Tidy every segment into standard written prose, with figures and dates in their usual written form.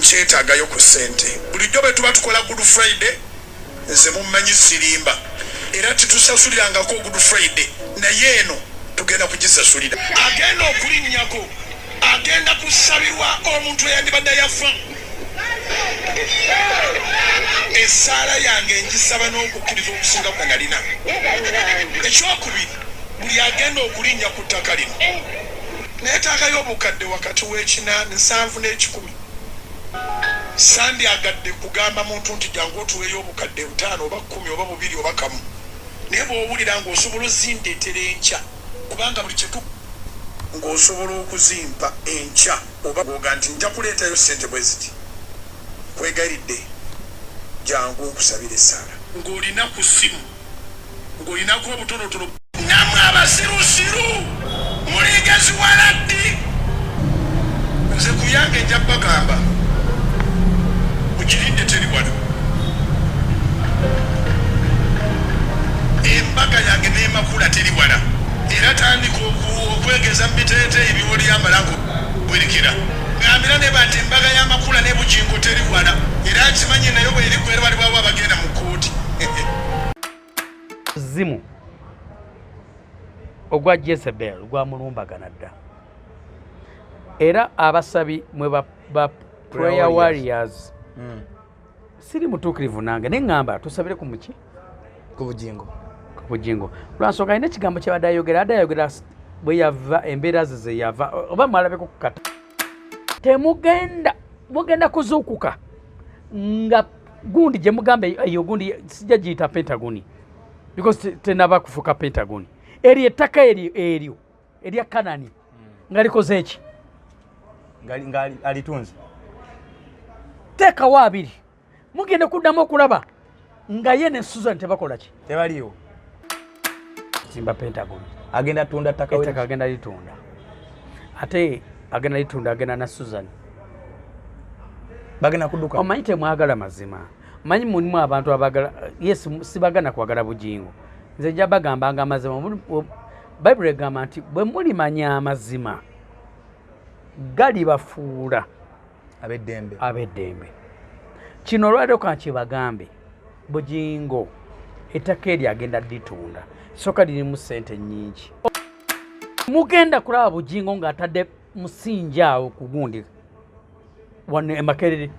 Nkyetaagayo ku ssente. Bulijjo bwe tuba tukola Good Friday, nze mummanyi sirimba era tetusasulirangako Good Friday, naye eno tugenda kugisasulira. Agenda okulinnyako agenda kusabirwa omuntu eyandibadde yafa. Essaala yange ngisaba n'okukkiriza okusinga kwe nalina. Ekyokubiri, buli agenda okulinnya ku ttaka lino neetaagayo obukadde wakati w'ekina nsanvu n'ekikumi. Sandyagadde kugamba muntu nti jangu otuweeyo obukadde butaano oba kkumi oba bubiri oba kamu, naye bw'owulira ng'osobola ozindeetera enkya kubanga buli kye ng'osobola okuzimpa enkya oba ng'oga nti nja kuleetayo ssente bwe ziti, nkwegayiridde jangu nkusabire essaala. Ng'olina ku ssimu ng'olinako obutonotono. Nammwe abasirusiru muligeziwala ddi? Nze ku yange nja bagamba mugirinde teri wala. Embaga yange n'emakula teri wala era tandika okwegeza mu biteeteeyi by'olyambala ng'owerekera. Ngambira ne banti embaga y'amakula ne Bugingo teri wala era nkimanyi nayo bw'erigwa era walibaawo abagenda mu kkooti. Zimu ogwa Jezebel gwamulumbagana dda era abasabi mwe ba, ba prayer warriors Siri mutuukirivu nange naye ŋŋamba tusabire ku muki ku Bugingo, ku Bugingo lwansonga alina ekigambo kyabadde ayogera, adde ayogera bwe yava embeera ze ze yava oba mwalabeko ku kata temugenda mugenda kuzuukuka nga gundi gye mugamba eyo gundi sijja giyita pentagoni because tenaba kufuuka pentagoni, eryo ettaka eryo eryo erya Kanani nga likoze eki nga alitunze teekawo abiri mugenda kuddamu okulaba nga ye ne Susan tebakola ki, tebaliwo zimba pentagon agenda tunda ttaka ettaka agenda litunda ate agenda litunda agenda na Susan bagenda kuduka. Omanyi temwagala mazima, manyi mulimu abantu abagala yes, sibagana kwagala Bugingo, nze nja bagambanga amazima. Bayibuli egamba nti bwe mulimanya amazima galibafuula ab'eddembe. Ab'eddembe. Kino olwaleero kankibagambe, Bugingo ettaka eryo agenda litunda, soka lirimu ssente nnyingi. Mugenda kulaba Bugingo ng'atadde musingi awo ku gundi wano e Makerere,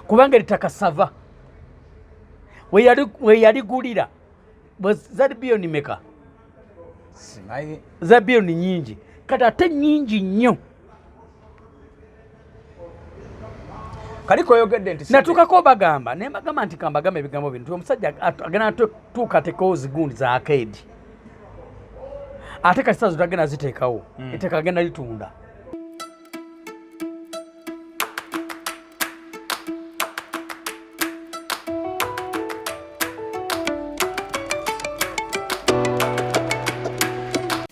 kubanga eritaka sava we yaligulira zali biliyoni meka? Za biliyoni nyingi, kati ate nyingi nnyo. Kaliko oyogedde nti natukako bagamba naye bagamba nti kambagamba ebigambo bino nti omusajja agenda tuuka atekewo zigundi za akeedi ate kati sazo tagenda ziteekawo, ettaka agenda litunda.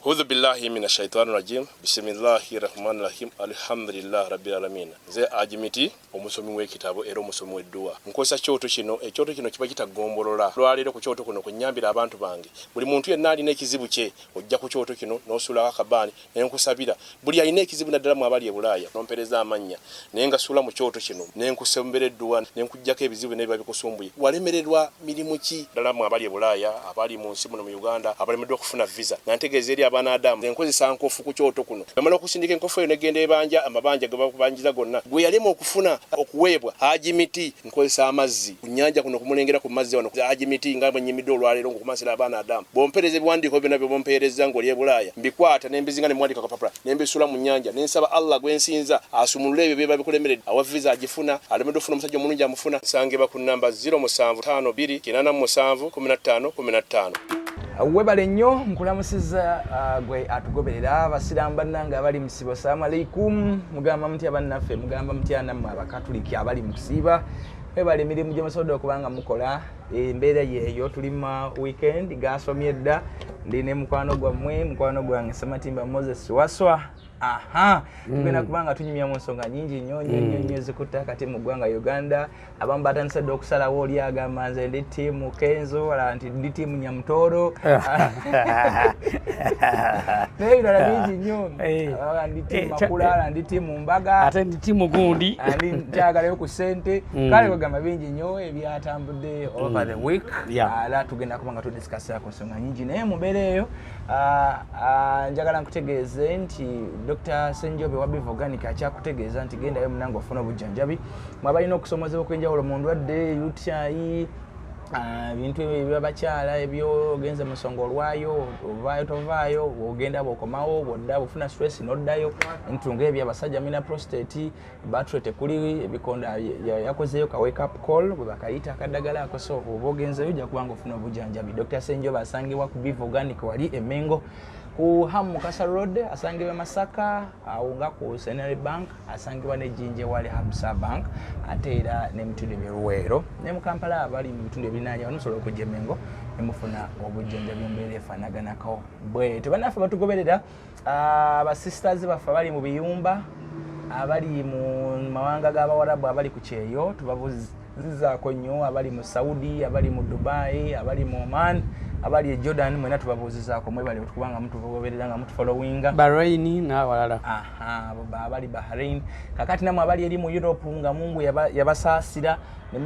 Hudhu billahi mina shaitani rajim, bisimillahi rahmani rahim, alhamdulillah rabbil alamin. Nze Ajimiti, omusomi w'ekitabo era omusomi w'edduwa. Nkozesa kyoto kino, ekyoto kino kiba kitagombolola. Olwaleero ku kyoto kuno kwe nnyambira abantu bange. Buli muntu yenna alina ekizibu kye, ojja ku kyoto kino n'osuulako akabaani ne nkusabira. Buli alina ekizibu naddala mwe abali e Bulaaya, n'ompeereza amannya ne ngasuula mu kyoto kino ne nkusombera edduwa ne nkuggyako ebizibu byonna ebiba bikusumbuye. Walemererwa mirimu ki? Ddala mwe abali e Bulaaya, abali mu nsi muno mu Uganda abalemeddwa okufuna visa, nga ntegeeza eri abaana-Adamu, nze nkozesa nkofu ku kyoto kuno. Bwemmala okusindika enkofu eyo n'egenda ebanja amabanja ge bakubanjiza gonna. Gwe yalema okufuna okuweebwa Haji Miti, nkozesa amazzi ku nnyanja kuno kumulengera ku mazzi wano Haji Miti nga bwe nnyimiddwa olwaleero ng'okumansira abaana-Adamu. Bw'ompeereza ebiwandiiko byonna by'oba ompeerezza ng'oli e Bulaaya, mbikwata ne mbizinga ne mbiwandiika ku kapapula ne mbisuula mu nnyanja ne nsaba Allah gwe nsinza asumulule ebyo ebiba bikulemeredde. Awa visa agifuna, alemeddwa okufuna omusajja omulungi amufuna. Nsangibwa ku nnamba ziro musanvu ttaano bbiri kinaana mu musanvu kkumi na ttaano kkumi na ttaano. Webale nnyo, nkulamusizza gwe atugoberera. Abasiraamu bannange abali mu kisiibo, assalamu alaikum. Mugamba mutya bannaffe? Mugamba mutya nammwe Abakatuliki abali mu kusiiba? Webale emirimu gye musobodde okuba nga mukola. Embeera yeeyo, tuli mu weekend, gasomye dda. Ndi ne mukwano gwammwe, mukwano gwange Sematimba Moses Waswa. Aha, tugenda kuba nga tunyumya mu nsonga nyingi nnyo nnyo nnyo nnyo ezikutte akati mu ggwanga Uganda. Abamu batandise dda okusalawo, oli agamba nze ndi ttiimu Kenzo, wala nti ndi ttiimu Nyamutooro, naye ebirala bingi nnyo. Ababa ndi ttiimu Makula, ala ndi ttiimu Mbaga, ate ndi ttiimu gundi, ani nkyagalayo ku ssente. Kale kwegamba bingi nnyo ebyatambudde over the week. Era tugenda kuba nga tudiscussira ku nsonga nyingi, naye mu mbeera eyo njagala nkutegeeze nti Dr Senjobe wa Biva Organic akyakutegeeza nti gendayo munange ofuna obujjanjabi. Mwabalina okusomozebwa okw'enjawulo mu ndwadde UTI, ebintu ebyo ebyabakyala ebyo, ogenze mu nsonga olwayo, ovaayo tovaayo, ogenda bwokomawo, bwodda bwofuna stress noddayo, ntu ngaebyo. Abasajja mulina prostate, battery tekuli, ebikonda, yakozeyo ka wake up call bwe bakayita akaddagala ako. So oba ogenzeyo ojja kuba nga ofuna obujjanjabi. Dr Senjoba asangibwa ku Biva Organic wali Emengo ku Ham Mukasa Road, asangibwa Masaka awo nga ku Centenary Bank, asangibwa ne Jinja wali Hamsa Bank, ate era ne mu bitundu eby'Oluweero ne mu Kampala. Abali mu bitundu ebirinaanye wano musobola okujja Emengo ne mufuna obujjanjabi mu mbeera efaanaganako bwetyo. Bannaffe batugoberera, abasisters baffe abali mu biyumba, abali mu mawanga g'Abawarabu, abali ku kyeyo, tubabuuzizaako nnyo. Abali mu Saudi, abali mu Dubai, abali mu Oman, abali e Jordan, mwena tubabuuzizaako. Mwebale kubanga mutugoberera nga mutufollowinga. Bahrain n'awalala. Aha, abo abali Bahrain. Kakati namwe abali eri mu Europe nga Mungu yabasaasira ne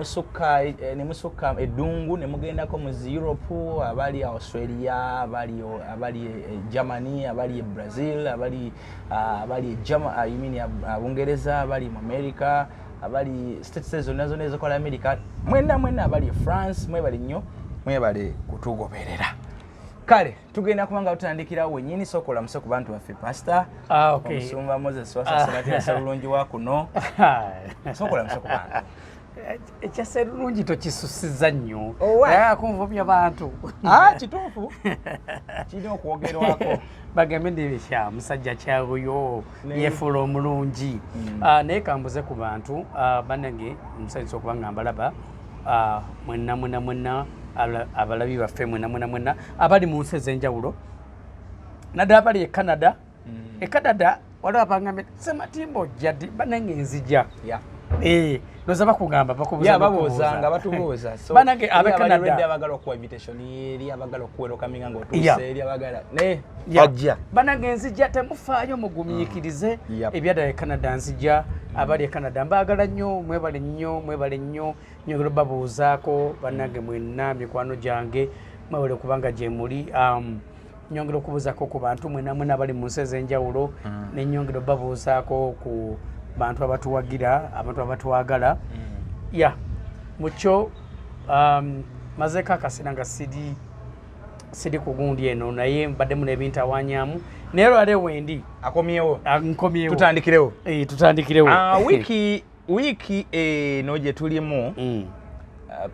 musukka eddungu ne mugendako mu zi Europe, abali Australia, abali e Germany, abali e Brazil, abali e I mean, Bungereza, abali mu America, abali states zonna zonna ezikola America, mwenna mwenna abali e France, mwebale nnyo, mwebale kutugoberera. Kale tugenda kuba nga tutandikirawo wennyini. Sooka olamuse ku bantu baffe, Pastor. Ah, okay. Omusumba Moses Wasasebatesa bulungi wa kuno. Sooka olamuse ku bantu. Ekya Serulungi tokisusiza nnyo. Oh, why? Kunvumya bantu. Ah, kituufu, kirina okwogerwako. Bagambe ndi kya musajja kyabuyo yefuula omulungi. Ah, naye kambuze ku bantu. Ah, bannange, musanyusa okuba nga mbalaba. Ah, mwenna mwenna mwenna abalabi baffe mwenna mwenna mwenna abali mu nsi ez'enjawulo, naddala abali e Canada. E Canada waliwo abangambye, "Sematimba ojja ddi?" Bannange, nzija. Eh, noza bakugamba, bakubuuza babuuza n'okubuuza. Nga batubuuza. So, Bannange eri abe abali Canada. ready, abagala okuwa invitation, eri abagala okuwelcominga ng'otuuse, eri abagala naye bajja. Bannange, nzija, temufaayo, mugumiikirize. Ebyaddala e Canada nzija. Abali e Canada mbaagala nnyo, mwebale nnyo, mwebale nnyo. Nyongera obabuuzaako bannange mwenna, mikwano gyange, mwebale kubanga gye muli. Nyongera okubuuzaako ku bantu mwenna mwena abali mu nsi ez'enjawulo, nenyongera obabuuzaako ku bantu abatuwagira, abantu abatwagala. Ya, mukyo mazeeko akaseera nga siri ku gundi eno, naye mbaddemu n'ebintawanyamu, naye lwaleero wendi. Akomyewo. Ah, nkomyewo. Tutandikirewo. Eh, tutandikirewo. Ah, wiiki eno gye tulimu,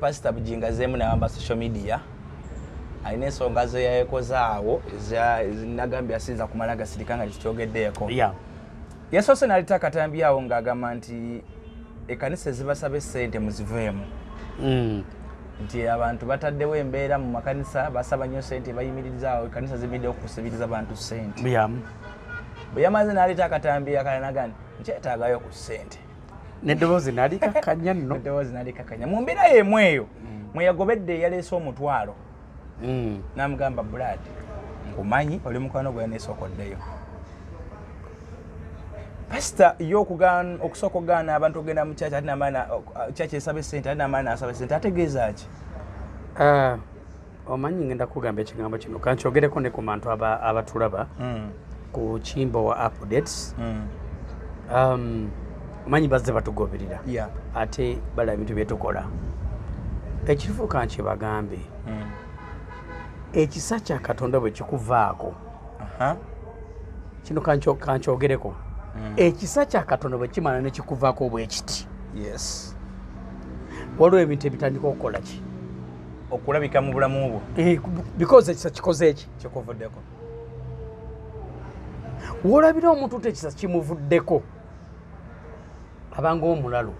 Pastor Bugingo azeemu nawamba social media. Alina ensonga ze yayekozaawo nagambye asinza kumala gasirika nga tetukyogeddeeko. Yasoose n'aleeta akatambi awo ng'agamba nti ekkanisa ezibasaba essente muziveemu, nti abantu bataddewo embeera mu makanisa, basaba nnyo sente, bayimirizaawo ekkanisa, zimiriddewo kusibiriza bantu sente. Bwe yamaze n'aleeta akatambi akalala naga nti nkyetaagayo ku ssente. N'eddoboozi nalikakkanya nno. Eddoboozi nalikakanya. Mu mbeera y'emu eyo mwe yagobedde eyaleese omutwalo, n'amugamba, "Brad, nkumanyi oli mukwano gwe, nesooka oddeyo." Pasita ye okusooka okugaana abantu okugenda mu kyaki, ate namaana kyaki esaba esente, ate namaana asaba esente, ategeeza ki? Ah, omanyi ngenda kugamba ekigambo kino, kankyogereko ne ku bantu abatulaba ku Kimbo wa Updates. Omanyi bazze batugoberera, ate balaba ebintu byetukola. Ekituufu kankibagambe, ekisa kya Katonda bwe kikuvaako, kino kankyogereko, ekisa kya Katonda bwe kimala ne kikuvaako bwe kiti, waliwo ebintu ebitandika okukola ki? Okulabika mu bulamu bwo. Eh, because ekisa kikoze eki? Kikuvuddeko. Wolabira omuntu nti ekisa kimuvuddeko, abanga omulalu.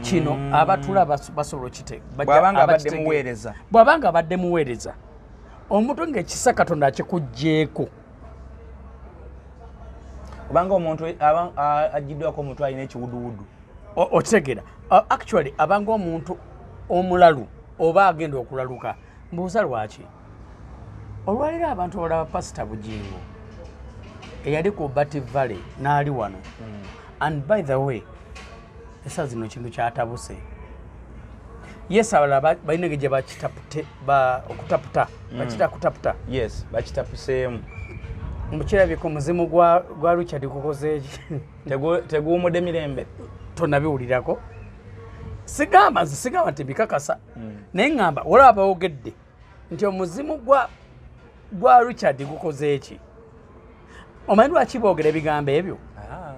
Kino abatula basobola okite Bw'abanga abadde muweereza. Bw'abanga abadde muweereza, omuntu ng'ekisa Katonda akikuggyeeko. Obanga omuntu agiddwako omuntu alina ekiwuduwudu. Okitegeera? Actually abanga omuntu omulalu oba agenda okulaluka. Mbuuza lwaki olwaliro abantu olaba Pasita Bugingo eyali ku Bat Valley n'ali wano. And by the way, esa zino kintu kyatabuse. Yes, abalala balina engeri gye bakitapute okutaputa, bakita kutaputa. Yes, bakitapuseemu. Mukirabika omuzimu gwa Richard gukoze eki? Teguwumudde mirembe. Tonabiwulirako. Sigamba, nze sigamba nti bikakasa, naye ŋŋamba waliwo abawogedde nti omuzimu gwa Richard gukoze eki. Omanyi lwaki boogera ebigambo ebyo? Ah.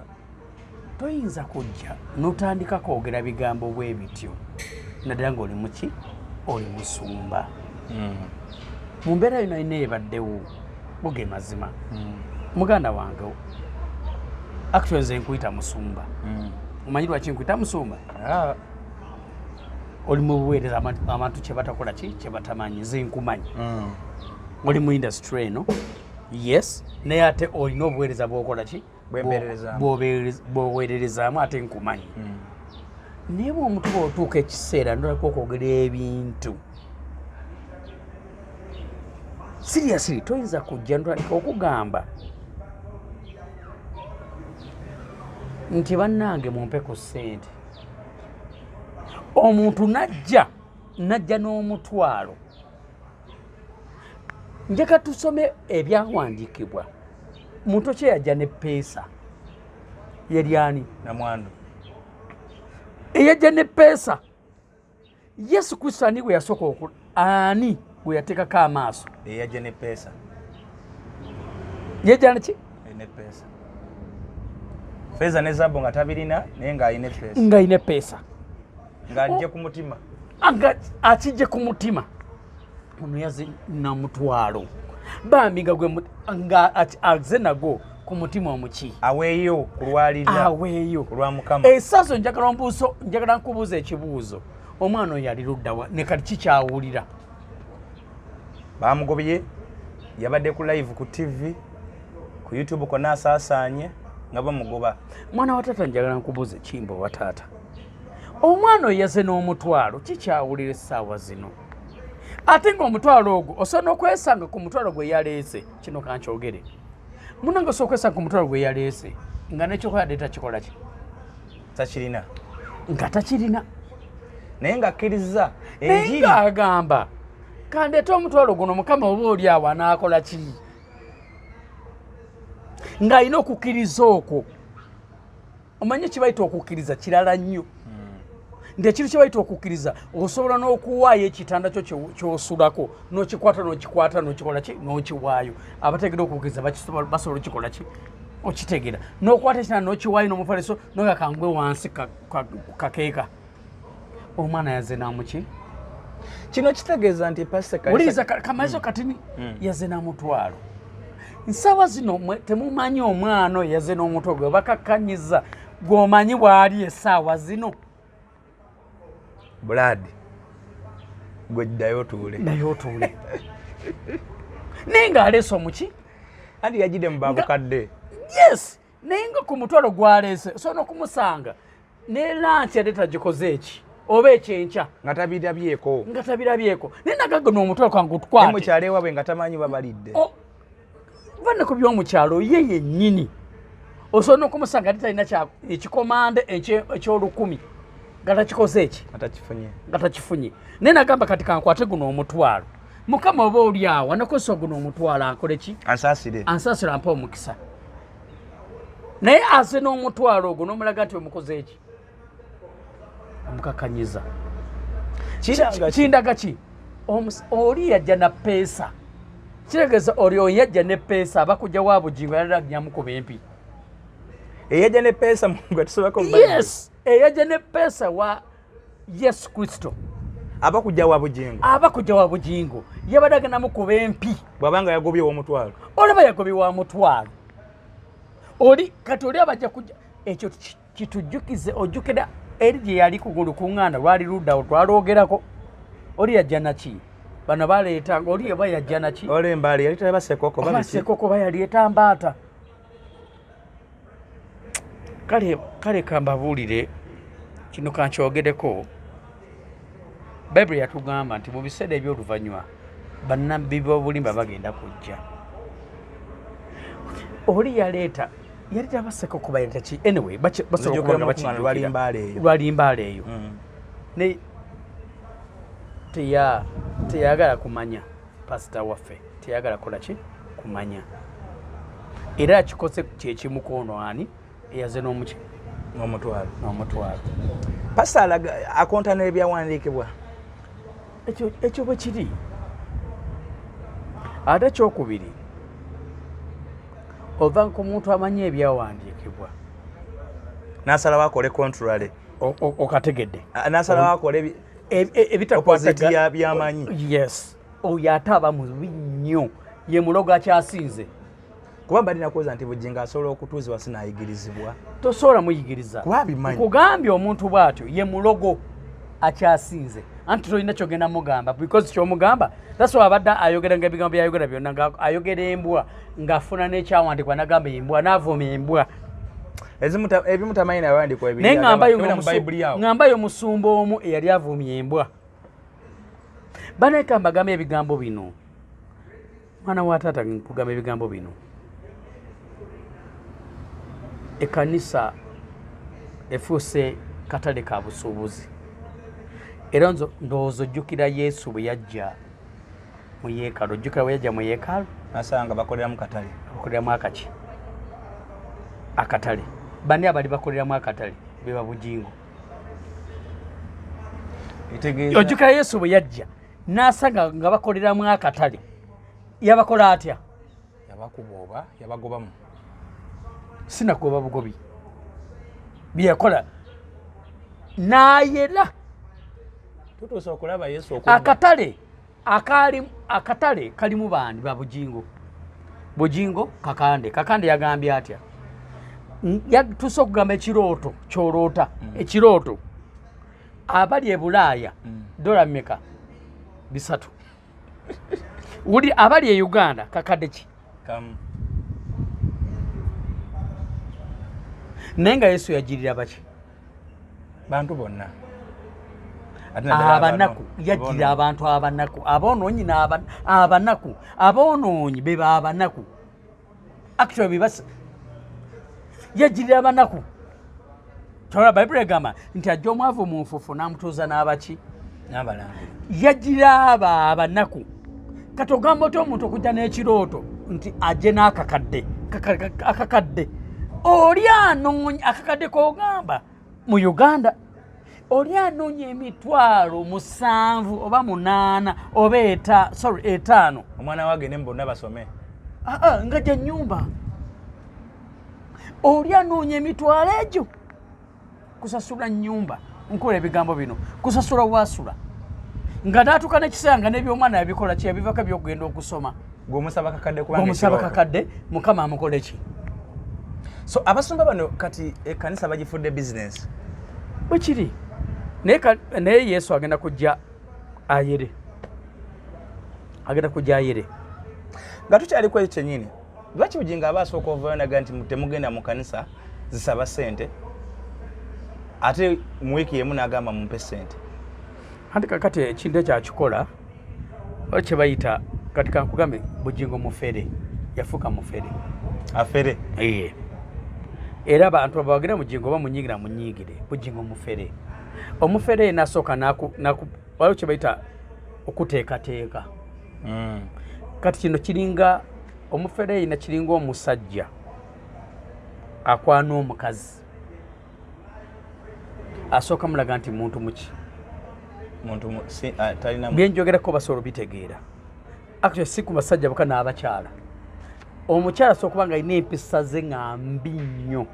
Toyinza kujja n'otandika kwogera bigambo bwe bityo, naddala ng'oli muki, oli musumba. Mu mbeera yona yina ebaddewo, buge mazima, muganda wange, actually nze nkuyita musumba. Omanyi lwaki nkuyita musumba? Ah. Oli mu buweereza, abantu kye batakola ki, kye batamanyi, nze nkumanyi. Oli mu industry eno, yes, naye ate olina obuweereza bwokola ki? Bwempeererezaamu. Bw'oweererezaamu, ate nkumanyi. Naye bw'omuntu bw'otuuka ekiseera ndolako okwogera ebintu seriously, toyinza kujja ndolako okugamba nti bannange mumpe ku ssente, omuntu najja n'omutwalo. Njagala tusome ebyawandiikibwa. Muntu ki eyajja ne peesa? Yeri ani? Namwandu. Eyajja ne peesa, Yesu Kristo. Ani gwe yasooka ani gwe yateekako amaaso? Eyajja ne peesa. Yajja neki? Ne peesa, feeza ne zaabu nga tabirina, naye ng'alina epeesa. Ng'alina epeesa. Ng'ajje ku mutima. Nga akijje ku mutima. Ono yaze namutwalo bambi, nga gwe nga aze nagwo ku mutima omuki. Aweeyo kulwalira. Aweeyo. Ku lwa Mukama. Esazo njagala ombuuzo, njagala nkubuuza ekibuuzo. Omwana oyo yali luddawa ne kati kikyawulira? Bamugobye, yabadde ku live ku TV, ku YouTube konna, asaasaanye nga bamugoba. Mwana wa taata, njagala nkubuuze kimbo wa taata. Omwana oyo yaze n'omutwalo, kikyawulira essaawa zino? Ate ng'omutwalo ogwo osobola n'okwesanga ku mutwalo gwe yaleese. Kino kankyogere, munange, osobola okwesanga ku mutwalo gwe yaleese nga nekyokola dde takikola ki? Takirina. Nga takirina. Naye ng'akkiriza naye enjiri. Ng'agamba kandeete omutwalo guno, Mukama oba oli awo anaakola ki, ng'alina okukkiriza okwo. Omanyi kibayita okukkiriza kirala nnyo, nti ekintu kyebayita okukkiriza, osobola n'okuwaayo ekitanda kyo kyosulako, n'okikwata, n'okikwata, n'okikola ki, n'okiwaayo. Abategera okukkiriza basobola okikola ki, okitegeera, n'okwata ekitanda n'okiwaayo n'omufaliso noga kangwe wansi kakeeka. Omwana yaze namuki? Kino kitegeeza nti Pastor wuliriza kamaiso katini. Yaze namutwalo. Nsawa zino temumanyi omwana oyo yaze n'omutwe gwe bakakkanyiza, gw'omanyi bw'ali essaawa zino. Blood gwe, ddayo otuule. Naye otuule, naye ng'aleese omuki. Anti yagidde mu babukadde. Yes, naye nga ku mutwalo gwaleese osobola n'okumusanga ne lunch ate tagikoze eki oba ekyenkya. Nga tabirabyeko. Nga tabirabyeko, naye nagago n'omutwalo kange otukwate. Mukyalo ewaabwe nga tamanyi babalidde. Vanne ku by'omukyalo, ye yennyini osobola n'okumusanga ate talina ekikomande ekyolukumi nga takikoze eki. Atakifunye. Nga takifunye, naye nagamba kati kankwate guno omutwalo, Mukama oba oli awo anakozesa guno omutwalo ankole ki? Ansaasire. Ansaasire, ampa omukisa. Naye aze n'omutwalo ogwo n'omulaga nti omukoze eki, omukakanyiza. Kiranga ki? Kindaga ki? Oli yajja na peesa, kitegeeza oli oyo yajja ne peesa abakujja wa Bugingo yalagyamukuba empi. Eyajja ne peesa gwe tusobako mu Bible. Yes, eyajja ne peesa wa Yesu Kristo. Abakujja wa Bugingo. Abakujja wa Bugingo yabadde agenda mukuba empi. Bw'abanga yagobye ow'omutwalo. Olaba yagobye wa mutwalo oli. Kati oli abajja kujja ekyo kitujjukize, ojjukira eri gye yali ku lukuŋŋaana lwali luddawo twalwogerako, oli yajja naki? Bano baleeta, oli oba yajja naki? Ole embaale yali talaba sekoko. Oba sekoko, oba yali etambaata. Kale kale kambabuulire kino, kankyogereko. Bayibuli yatugamba nti mu biseera eby'oluvannyuma bannabbi b'obulimba bagenda kujja. Oli yaleeta, yaleeta baseka okuba yaleeta ki, anyway basobola okuba nga Nzijukira lwali Mbaale eyo. Lwali Mbaale eyo. Ne teyagala kumanya, pasita waffe teyagala kukola ki, kumanya. Era akikoze kyekimu kwono ani eyaze n'omuki n'omutwalo. N'omutwalo. Pasita alaga akontana ebyawandiikibwa. Ekyo bwe kiri. Ate ekyokubiri, ova ku muntu amanyi ebyawandiikibwa n'asalawo akole contrary. Okategedde? N'asalawo akole ebitakwatagana opposite ya byamanyi. Yes, oyo ate aba mubi nnyo, ye mulogo akyasinze. Kuba balina kuwoza nti Bujingo asobola okutuuzibwa sinayigirizibwa. Tosobola muyigiriza. Kuba abimanyi. Nkugambye, omuntu bw'atyo ye mulogo akyasinze, anti tolina kyogenda mugamba, because kyomugamba, that's why abadde ayogera nga ebigambo byayogera byonna nga ayogera embwa, ng'afuna n'ekyawandiikibwa nagamba embwa, n'avuma embwa. Ebimu tamanyi nabandikwa. Naye ŋŋambayo omusumba omu eyali avumye embwa. Baneka mbagamba ebigambo bino, mwana wa taata, nkugamba ebigambo bino: ekkanisa efuuse katale ka busuubuzi. Era nzo ndowooza ojjukira Yesu bwe yajja mu yeekaalu, ojjukira bwe yajja mu yeekaalu? Nasanga bakoleramu katale. Bakoleramu akaki, akatale. Bani abali bakoleramu akatale? Beba Bujingo. Etegeeza Ojjukira Yesu bwe yajja n'asanga nga bakoleramu akatale, yabakola atya? Yabakuba oba yabagobamu? Sinakugoba bugobi, byeyakola n'ayera. Tutuuse okulaba Yesu okudda. Akatale akali, akatale kalimu bandi ba Bujingo, Bujingo, Kakande. Kakande yagambye atya? Yatuuse okugamba ekirooto kyoloota, ekirooto abali e Bulaaya dola mmeka? 3. Wuli abali e Uganda kakadde ki? Kamu. Naye nga Yesu yagirira baki? Bantu bonna. Ate naddala abanaku. Yajjira abantu abanaku, aboonoonyi abanaku, aboonoonyi beba abanaku. Actually bebas yajjirira abanaku. Tola Bayibuli egamba nti ajja omwavu mu nfufu n'amutuuza n'abaki? N'abalangira. Yajjira abo abanaku. Kati ogamba otya omuntu okujja n'ekirooto nti ajje n'akakadde akakadde? Oli anoonya akakadde k'ogamba mu Uganda, oli anoonya 70,000 oba 8 oba sorry, 5. Omwana we agende mu bonna basome. Ah, ah, nga gya nnyumba. Oli anoonya emitwalo egyo kusasula nnyumba, nkola ebigambo bino, kusasula wasula, nga n'atuuka n'ekiseera nga n'ebyomwana yabikola ki, yabivako ebyokugenda okusoma. Gweomusaba kakadde kubanga omusaba ekirooto. Kakadde, Mukama amukole ki? So abasumba bano kati ekkanisa bagifudde bizinesi. Bwe kiri. Naye naye Yesu agenda kujja ayere, agenda kujja ayere. Nga tukyali ku ekyo kyennyini, lwaki Bujingo aba asooka ovayo naga nti temugenda mu kanisa zisaba ssente, ate mu wiiki emu n'agamba mumpe ssente? Anti kakati ekintu ekyo akikola oba kye bayita, kati kankugambe, Bujingo mufere, yafuuka mufere. Afere. Iye. Era abantu abagenda Bujingo bamunyigira, munyigire Bujingo mufere. Omufere ye nasooka naku waliwo kye bayita okuteekateeka. Kati kino kiringa omufere yina, kiringa omusajja akwana omukazi, asooka mulaga nti muntu muki? Muntu si, talina Byenjogerako basobola obitegeera. Actually si ku basajja boka, n'abakyala. Omukyala asobola okuba nga alina empisa ze nga mbi nnyo,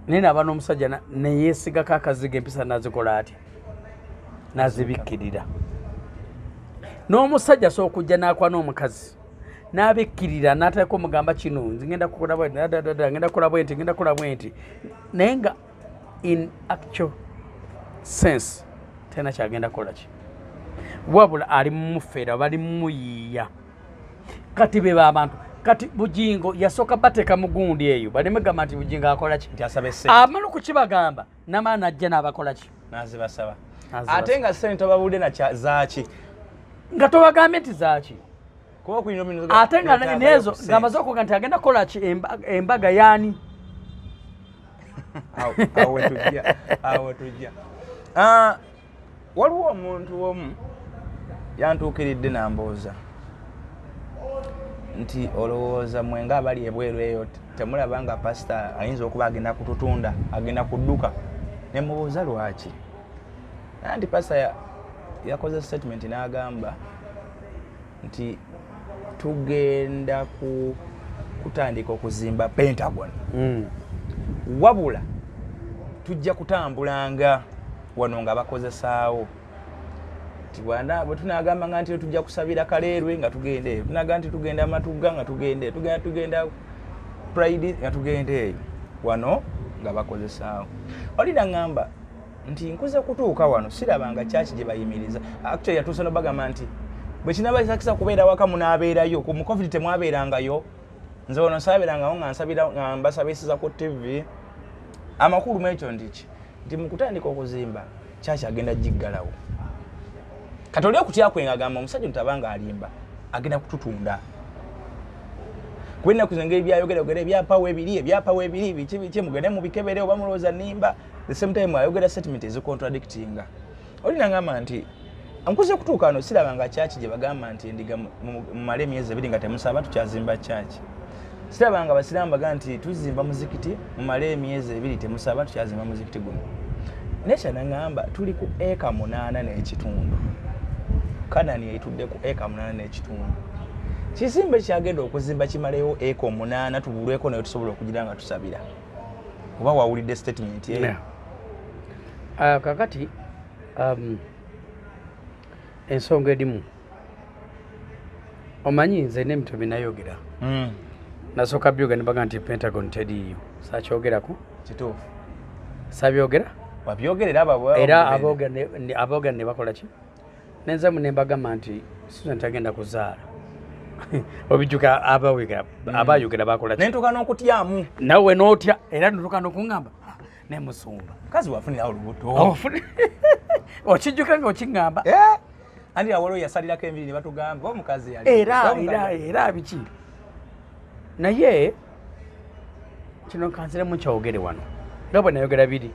naye naaba n'omusajja neyeesigako akazigo, empisa nazikola atya? Nazibikkirira. N'omusajja asobola okujja n'akwana omukazi n'abikkirira, n'ateeka omugamba kino, nze ngenda kukola bwe nti, dadadada, ngenda kukola bwe nti, ngenda kukola bwe nti, naye nga in actual sense talina kyagenda kukola ki, wabula ali mumufeera, bali mumuyiiya. Kati be babantu. Kati Bujingo yasooka bateeka mu gundi eyo baleme gamba nti Bujingo akola ki, Nti asaba essente. Amala okukibagamba namaana najja n'abakola ki? Nazibasaba. Nazibasaba. Ate nga sente tobabudde na zaaki? Nga tobagambye nti zaaki. Kuba kulina Ate nga nezo ng'amaze okuga nti agenda kukola ki, embaga yaani? Awo tujja, awo tujja. Ah, waliwo omuntu omu yantuukiridde nambuuza nti olowooza mwe nga abali ebweru eyo temulaba nga pasita ayinza okuba agenda kututunda, agenda kudduka? Ne mubuuza lwaki. Anti pasita yakoze statement n'agamba nti tugenda kutandika okuzimba Pentagon, wabula tujja kutambulanga wano nga bakozesaawo. Nti bwe tunagamba nga nti tujja kusabira Kaleerwe nga tugenda eyo, tunaga nti tugenda Matugga nga tugenda eyo, tugenda Pride nga tugenda eyo, wano nga bakozesaawo. Oli naŋŋamba nti nkuze kutuuka wano sirabanga kyaki gye bayimiriza. Actually yatuuse nobagamba nti bwe kinabasakisa kubeera waka munaabeerayo, ku mu COVID temwabeerangayo, nze wano saabeerangawo nga nsabira nga mbasabisiza ku TV. Amakulu mu ekyo nti ki? Nti mu kutandika okuzimba kyaki agenda giggalawo. Kati oli okutya kwe ng'agamba omusajja ono tabanga alimba, agenda kututunda, kuba ennaku zino engeri byayogera ebyapa weebiri, ebyapa weebiri, biki biki, mugende mubikebere oba mulowooza nnimba. The same time ayogera statement ezikontradictinga. Oli nangamba nti nkuze kutuuka wano siraba nga kyaki gye bagamba nti endiga mumale emyezi 2 nga temusaba, tukyazimba kyaki. Siraba nga basiraamu bagamba nti tuzimba muzikiti, mumale emyezi 2 temusaba, tukyazimba muzikiti guno. Nekya nangamba tuli ku eka 8.5, Kanani etudde ku eka 8.5. Kizimbe kyagenda okuzimba kimaleyo eka 8, tubulweko naye tusobola okugira nga tusabira. Oba wawulidde statement eyo? Yeah. Kakati ensonga erimu, omanyi nze n'ebintu binayogera, nasooka byogera ne baga nti Pentagon teriiyo, sakyogerako. Kituufu. Sabyogera. Wabyogerera abo. Era aboogera ne bakola ki, nenzemu ne mbagamba nti Susan tagenda kuzaala. Obijjuka? Abayogera bakola ki? Nentuuka n'okutyamu. Nawe n'otya era notuuka n'okuŋŋamba, "Ah, ne musumba Mukazi wafunirawo olubuto. Okijjuka nga okiŋŋamba. Eh? Anti awaliwo yasalirako enviiri ne batugamba omukazi yali Era omukazi era era biki, naye kino kanziremu kyogere wano nga bwe nayogera biri.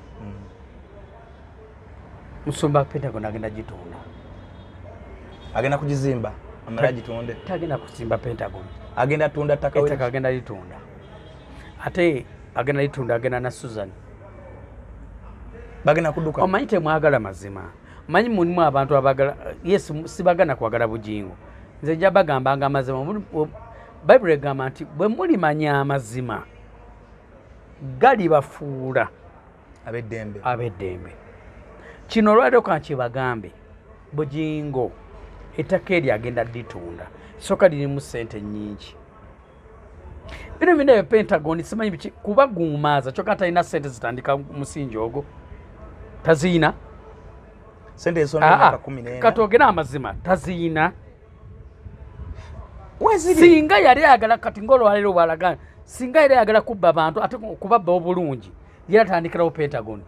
Musumba Pentagon agenda gitunda. Agenda kugizimba amale agitunde. Tagenda kuzimba Pentagon. Agenda tunda ttaka. Ettaka agenda litunda, ate agenda litunda, agenda na Susan. Bagenda kudduka. Omanyi temwagala mazima, omanyi mulimu abantu abagala, yes, sibagana kwagala Bujingo. Nze nja bagambanga amazima. Bayibuli egamba nti bwe mulimanya amazima galibafuula ab'eddembe. Ab'eddembe. Kino olwaliro kankibagambe, Bujingo ettaka eryo agenda litunda, soka lirimu sente nnyingi. Bino byonna ebyo Pentagon simanyi biki, kuba guumaaza kyokka talina sente zitandika musingi ogwo, taziyina. Sente ezisonda emyaka 14. Katwogere amazima, taziyina. Weziri. Singa yali ayagala kati ngaolwaleero bwalaga, singa yali ayagala kubba bantu ate okubabba obulungi, yatandikirawo Pentagon.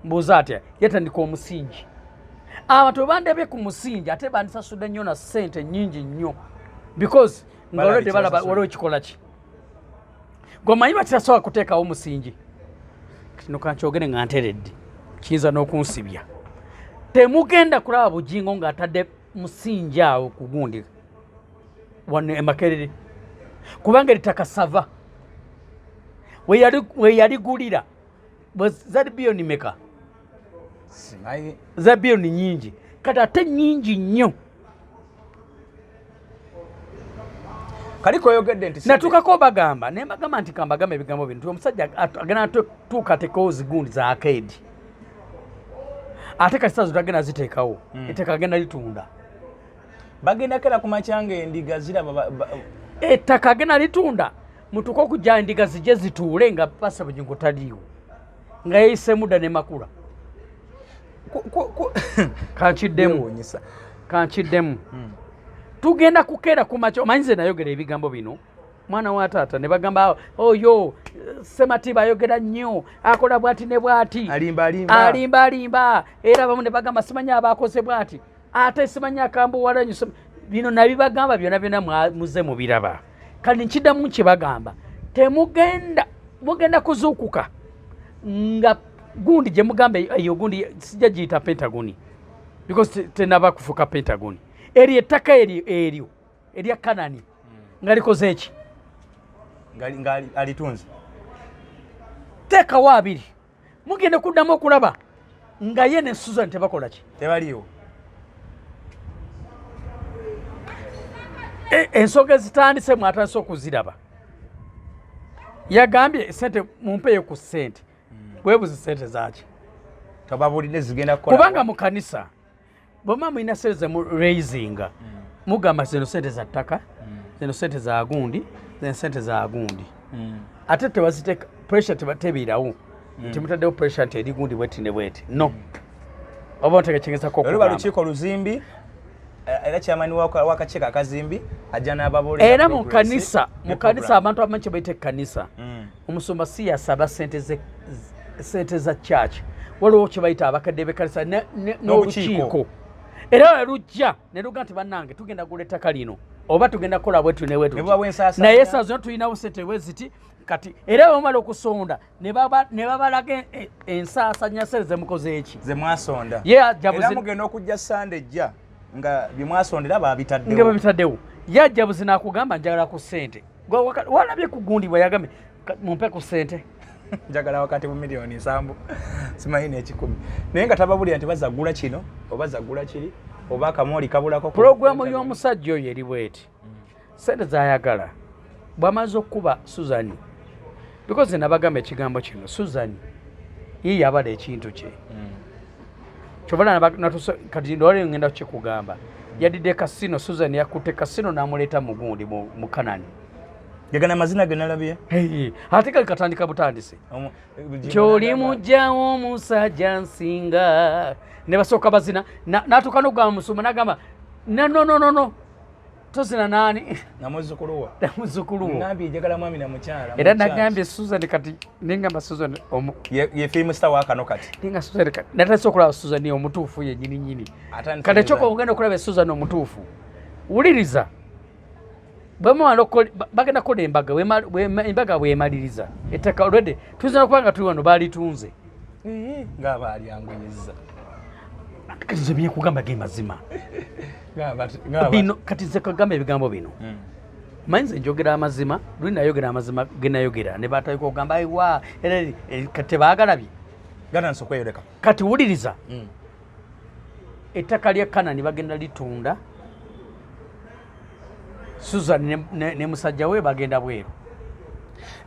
Mbuuza atya? Yatandika omusingi, abantu bwe bandabye ku musingi ate bandisasudde nnyo na ssente nnyingi nnyo, because nga Balaba olwedde balaba ekibasasula. Waliwo ekikola ki gweomanyi lwakitasobola kuteekawo musingi? Kino kankyogere nga nteredde, kiyinza n'okunsibya. Temugenda kulaba Bujingo ng'atadde musingi awo ku gundi wano e Makerere, kubanga eritaka sava we yaligulira zali biliyoni meka? Simanyi. Za biliyoni nyingi, kati ate nyingi nnyo. Kali koyogedde nti Natuukako bagamba naye mbagamba nti kambagamba ebigambo bino nti omusajja agenda tuuka ateekawo zigundi za arcade, ate kati sazo tagenda ziteekawo. Ettaka agenda litunda. Bagenda kera ku makya ng'endiga ziraba Ettaka agenda litunda, mutuuke okujja endiga zijje zituule nga pasa Bugingo taliiwo, nga yeyiseemu dda ne Makula. Kankiddemu. ' Byewuunyisa. Kankiddemu. Tugenda kukeera ku makya. Omanyi nze nayogera ebigambo bino. Mwana wa taata ne bagamba oyo Sematiba ayogera nnyo, akola bwati ne bwati, alimba alimba, alimba alimba. Era abamu ne bagamba simanyi abakoze bwati, ate simanyi akambuwala nnyo. Bino nabibagamba byonna byonna, muze mubiraba. Kati nkiddamu nkibagamba, temugenda, mugenda kuzuukuka nga gundi gye mugamba eyo gundi sijja giyita Pentagoni because tenaba kufuuka Pentagoni. Eryo ettaka eryo eryo erya Kanani nga likoze eki? Nga alitunze. Teekawo 20, mugenda kuddamu okulaba nga ye ne Susan tebakola ki? Tebaliiwo. Ensonga ezitandise mwatandise okuziraba. Yagambye sente mumpeeyo ku ssente. Weebuze sente zaki? Tobabulidde zigenda kukola. Kubanga mu kanisa bwema mulina sente zemu raisinga, mugamba zino sente za ttaka, zino sente za gundi, zino sente za gundi. Ate tebaziteeka pressure, tebeerawo nti mutaddewo pressure nti eri gundi bweti ne bweti. No, oba ntegekengezako. Oluba lukiiko luzimbi, era kyamani w'akakiiko akazimbi ajja n'ababuulira Era mu progress kanisa, ne mu kanisa program. Abantu abamanyi kye bayita ekkanisa, omusumba si yasaba sente ze, sente za church. Waliwo kye bayita abakadde b'ekkanisa N'obukiiko. n'olukiiko. Era lujja ne luga nti bannange, tugenda gula ettaka lino oba tugenda kukola bwetu ne bwetu. Ne buba bw'ensaasaanya. Naye saa zino tulinawo sente bwe ziti. Kati era bamala okusonda ne babalaga ensaasanya sente zemukoze eki. Ze mwasonda. Ye ajja Era mugenda okujja Sande ejja nga bye mwasondera nga babitaddewo. Babitaddewo. Ye ajja buzi n'akugamba njagala ku ssente. Gwe walabye ku gundi bwe yagambye, "Mumpe ku ssente." Njagala wakati mu miliyoni 70 simanyi n'ekikumi, naye nga tababulira nti bazagula kino oba zagula kiri oba akamooli kabulako Pulogulaamu y'omusajja oyo eri bweti: sente zayagala bw'amaze okukuba Susan, because nabagamba ekigambo kino, Susan ye yabala ekintu kye. Kyova kati ndowole ngenda kukikugamba, yadidde Kasino. Susan yakutte Kasino n'amuleeta mu gundi mu Kanani. Gegana amazina ge nalabye. Hey, ate kali katandika butandise. Kyoli mujjawo omusajja nsinga ne basooka bazina, n'atuuka n'okugamba musumba n'agamba no, no, no, no, no, tozina naani? Namuzzukulu wo. Muzzukulu wo. Ngambye njagala mwami na mukyala Era mu church. nagambye Susan, kati nengamba Susan Ye film star wakano kati. Nenga Susan kati natandise okulaba Susan omutuufu ye nyini nyini. Atandise Kati ekyoka design. ogenda okulaba Susan omutuufu, wuliriza, bwemala bagenda kukola embaga, embaga bwemaliriza, ettaka already tuyinza nokuba nga tuli wano balitunze. Ii, ng'abaalyanguyiza. Kati nze byekugamba ge mazima. Ng'aba Bino kati nze kagamba ebigambo bino, manyi nze njogera amazima. Luli nayogera amazima genayogera ne batandika okugamba aiwa era kati tebaagalabye. Gatandise okweyoleka. Kati wuliriza, ettaka lya Kanani bagenda litunda. Susan ne musajja we bagenda bweru.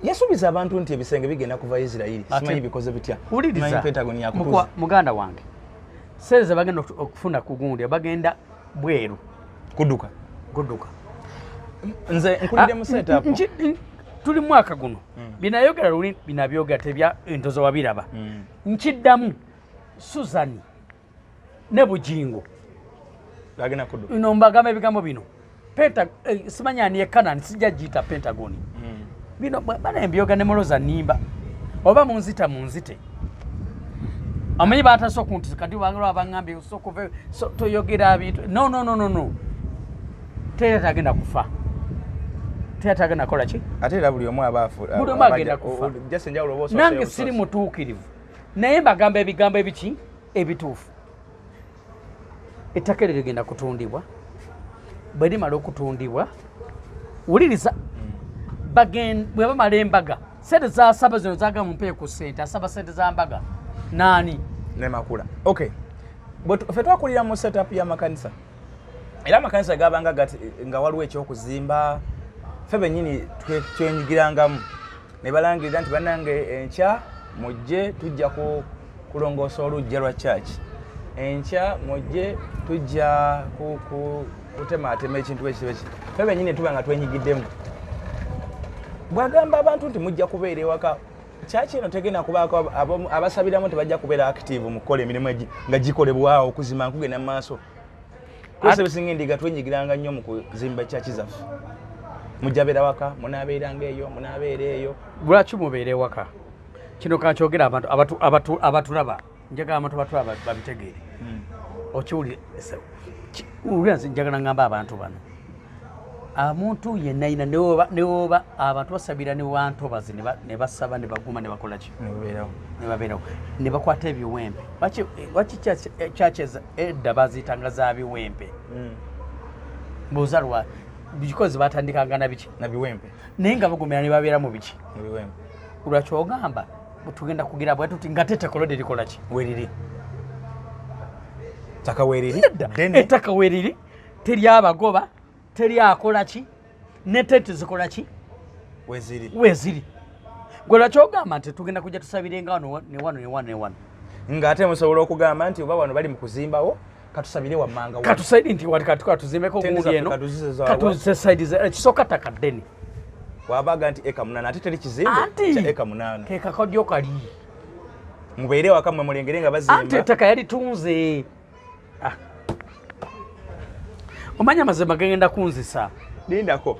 Yasuubiza abantu nti ebisenge bigenda kuva Isirairi. Simanyi bikoze bitya. Wuliriza. Simanyi Pentagon yakutuza. Muganda wange, sente ze bagenda okufuna ku gundi, bagenda bweru. Kudduka. Kudduka. Nze nkulidde mu setup. Tuli mwaka guno, binayogera luli binabyogera tebya entozo wabiraba. Nkiddamu, Susan ne Bujingo bagenda kudduka. No, mbagamba ebigambo bino. Penta simanya ani ekanani, sijja giyita Pentagoni. Bino bana embyoga ne muloza nimba oba munzita munzite. Amanyi batase okunti kati bange baŋŋambye sokuve so, toyogera bintu. No, no, no, no, no, tera tagenda kufa, tera tagenda kukola ki. Ate era buli omu aba Buli omu agenda kufa. Just enjawulo oba Nange osooseyo siri busoose. mutuukirivu, naye mbagamba ebigambo ebiki ebituufu. Ettaka eryo ligenda kutundibwa. Bwe limala okutundibwa, wuliriza, bwe bamala embaga, sente zasaba zino zaga mumpeyo ku sente, asaba sente za mbaga naani? Ne makula. Okay, ffe twakulira mu setup y'amakanisa, era amakanisa gabanga gati nga waliwo ekyokuzimba, ffe bennyini twenyugirangamu ne balangirira nti bannange, enkya mujje tujja kulongoosa oluggya lwa church, enkya mujje tujja kutemaatema ekintu ekyo eki. Ffe bennyini tuba nga twenyigiddemu. Bw'agamba abantu nti mujja kubeera ewaka, kyaki eno tegenda kubaako abasabiramu, tebajja kubeera active mu kukola emirimu nga gikolebwawo okuzima nkugenda mu maaso. Kwese bisinga endiga twenyigiranga nnyo mu kuzimba kyaki zaffe. Mujja beera waka, munaabeeranga eyo, munaabeera eyo. Lwaki mubeere waka? Kino kankyogera abantu abatulaba, njagala abantu abatulaba babitegeere. Okiwulire, wulira, nze njagala ngamba abantu bano, omuntu yenna yina newoba abantu basabira ne wantobazi ne basaba ne baguma ne bakola ki, nebabeerawo, ne babeerawo ne bakwata ebiwempe. Lwaki churches edda baziyitanga za biwempe? Mbuuza lwa because batandikanga na biki? Na biwempe. Naye nga bagumira ne babeera mu biki? Mu biwempe. Lwaki ogamba tugenda kugira bwe tuti nga tetekolodde likola ki? Weriri ttaka, weriri. Nedda. Ddene. Ettaka weriri, teri abagoba, teri akola ki, ne tenti zikola ki? Weziri. Weziri. Gwe lwaki ogamba nti tugenda kujja tusabirenga wano ne wano ne wano ne wano? Ng'ate musobola okugamba nti oba wano bali mu kuzimbawo, katusabire wammanga wano. Katusaidi nti wali kati katuzimbeko Tenti gundi zaffe eno. katuzize zaabwe. Katuze side ekisooka ttaka ddene. Wabaga nti eka 8, ate teri kizimbe Anti kya eka 8. Ke kakodyo kali. Mubeere waka mmwe mulengere nga Anti bazimba. ettaka yalitunze. Ah. Omanya amazima gagenda kunzisa. Lindako,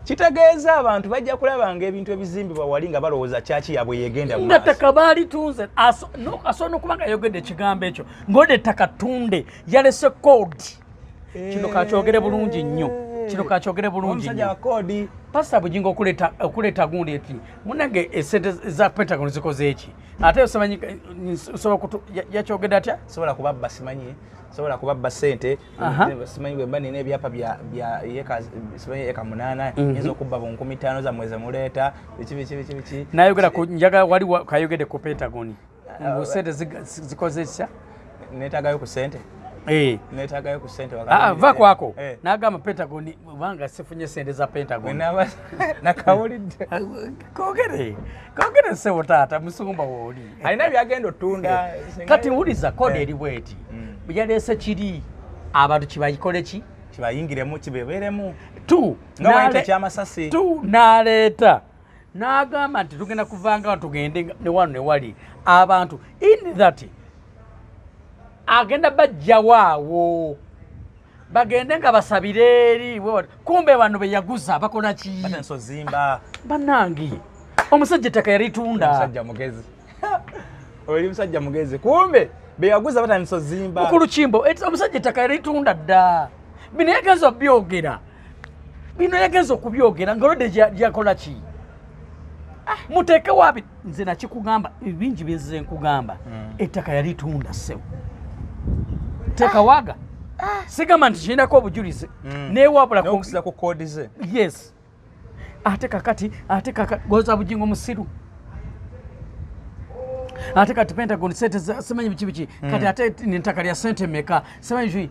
kitegeeza abantu bajja kulabanga ebintu ebizimbibwa wali nga balowooza kyaki yabwe yegenda mu Nga maaso. ttaka baalitunze. Asobola n'okuba nga yayogedde ekigambo ekyo ng'odde ettaka ttunde, yalese code. Kino kakyogere bulungi nnyo, kino kakyogere bulungi Omusajja nnyo. wa code. Pasita Bugingo okuleeta gundi eti munange esente za Pentagon zikoze eki, ate osamanyi nsobola yakyogedde atya? Sobola kubabba, simanyi sobola kubabba sente. Simanyi bwe mba nina ebyapa bya eka, simanyi eka 8, nyinza okubba bu 5,000 zammwe zemuleeta, biki biki biki biki. Nayogera ku njagala wali kayogedde ku Pentagon ngu sente zikoze kitya? Neetagayo ku sente. Neetagayo ku sente. Ah, va kwako. N'agamba Pentagon kubanga sifunye sente za Pentagon. Nakawulidde. Kogere kogere sebo taata musumba wooli. Alina byagenda otunda. Kati wuliza code eri bweti. Yaleese kiri abantu kibayikole ki? Kibayingiremu, kibebeeremu. Tu Nga wayita ekyamasasi. Tu n'aleeta n'agamba nti tugenda kuvanga tugende ne wano ne wali abantu in that agenda bajjawo awo bagende nga basabire eri bwe bati. Kumbe bano be yaguza bakola ki? Batandise ozimba. Bannange, omusajja ettaka yalitunda. Omusajja mugezi, oli musajja mugezi, kumbe beyaguza batandise ozimba. Mukulu Kimbo, omusajja ettaka yalitunda dda. Bino yagenza obyogera, bino yagenza okubyogera nga olwedde gyakola ki? Muteekewo abi nze nakikugamba, bingi byenzize nkugamba. Ettaka yalitunda ssebo, teekawaga sigamba nti kirinako obujulizi newabula. N'okusiza ku code ze. Yes, ate kakati, ate kakati goza Bugingo musiru, ate kati Pentagon sente simanyi biki biki, kati ate nentaka lya sente meka, simanyi biki,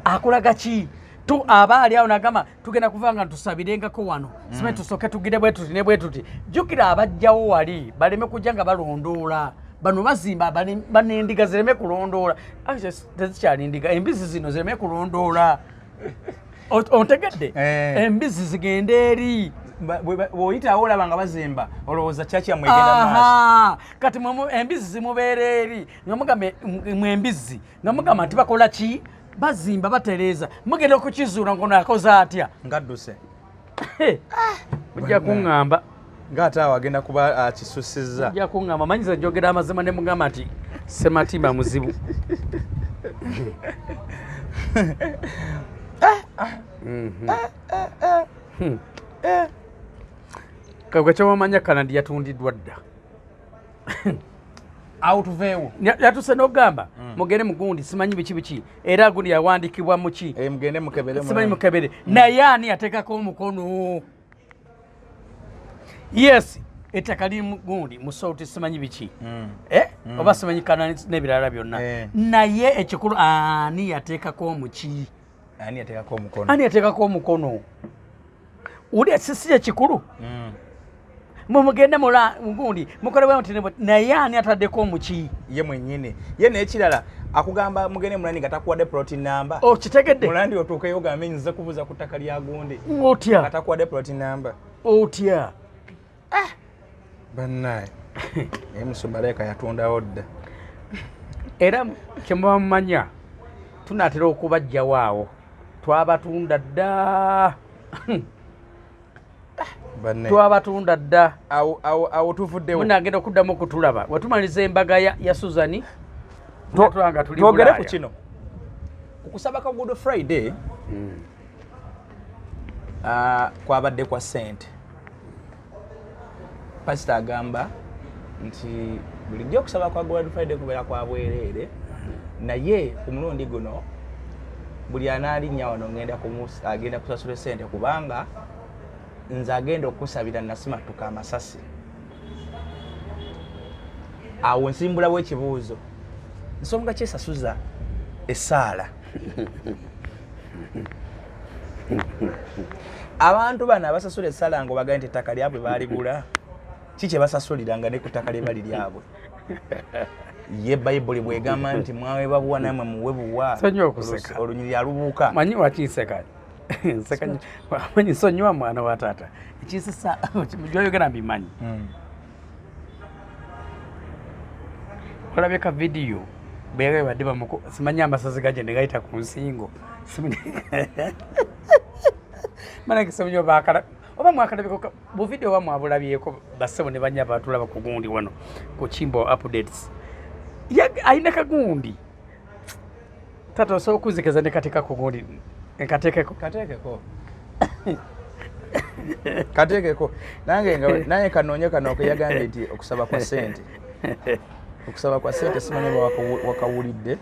akulaga ki? Tu aba ali awo nagamba tugenda kuva nga tusabirengako wano, simanyi tusooke tugire bwe tuti ne bwe tuti. Jjukira abajjawo wali baleme kujja nga balondoola bano bazimba, banendiga zireme kulondoola. Actually, tezikyali ndiga, embizi zino zireme kulondoola. Ontegedde? Eh. Embizi zigende eri. Bw'oyitawo olaba nga bazimba, olowooza kyaki yammwe egenda mu maaso. Aha, kati embizi zimubeera eri nga mugambe mwe embizi nga mugamba nti bakola ki? Bazimba, batereeza, mugenda okukizuula ngono akoze atya. Ngadduse. Mujja kuŋŋamba. Ng'ate awo agenda kuba akisussizza. Mujja kuŋŋamba, manyiza njogera amazima ne mugamba nti Sematimba muzibu. Kagwe kyewamanya Kanadi yatundiddwa dda. Awo tuveewo. Yatuse n'okugamba mugende mugundi simanyi biki biki, era gundi yawandikibwa muki? Eh, mugende mukebere. Simanyi mukebere, naye ani yateekako omukono? Yes, ettaka liri mu gundi mu salt, simanyi biki. Eh? Oba simanyi kana n'ebirala byonna. Naye ekikulu ani yateekako omuki? Ani yateekako omukono? Ani yateekako omukono? Uli sisi ekikulu. Mumugende mula gundi mukole bwe muti ne bwe- naye ani ataddeko omuki? Ye mwennyini ye. N'ekirala akugamba mugende mulandi nga takuwadde plot number. Okitegedde? Mulandi otuukeyo ogambe nzize kubuuza ku ttaka lya gundi Otya? nga takuwadde plot number. Otya? Bannaye, naye musumba leeka yatundawo dda. Era kyemuba mumanya tunaatera okubajjawo awo, twabatunda dda. Banne. Twabatunda dda. Awo tuvuddewo. Munagenda okuddamu okutulaba wetumaliriza embaga ya Suzani. Nga tuli Twogere ku Bulaaya. kino, okusaba ka Good Friday kwabadde kwa ssente. Pasita agamba nti bulijjo okusaba kwa Good Friday kubeera kwa bwereere, naye ku mulundi guno buli anaalinnya wano agenda kusasula essente, kubanga nze agenda okusabira nasimatuka amasasi. Awo nsimbulawo ekibuuzo: nsonga kyesasuza essaala? Abantu bano abasasula essaala nga obagaye nti ettaka lyabwe baaligula, ki kye basasulira nga ne ku ttaka lye bali lyabwe? Ye Bayibuli bwegamba nti mwaweebwa buwa, namwe muwe buwa. Sonyiwa okuseka. Olunyiriri alubuuka. Manyi wakinseka nseka nnyo. Manyi nsonyiwa mwana wa taata, ekinsesa gyoyogera mbimanyi. Olabye ka vidiyo bwe badde bamuku simanyi amasazi gaje ne gayita ku nsingo. Manake simanyi oba oba mwakalabeko bu vidiyo oba mwabulabyeko, bassebo ne banya batulaba ku gundi wano ku Kimbo Updates. Alina kagundi, tata osobola okunzikiriza ne kateeka ku gundi nkateekeko? Kateekeko, kateekeko nange nange kanoonye kano keyagambye nti okusaba kwa ssente, okusaba kwa ssente. Simanyi oba wakawulidde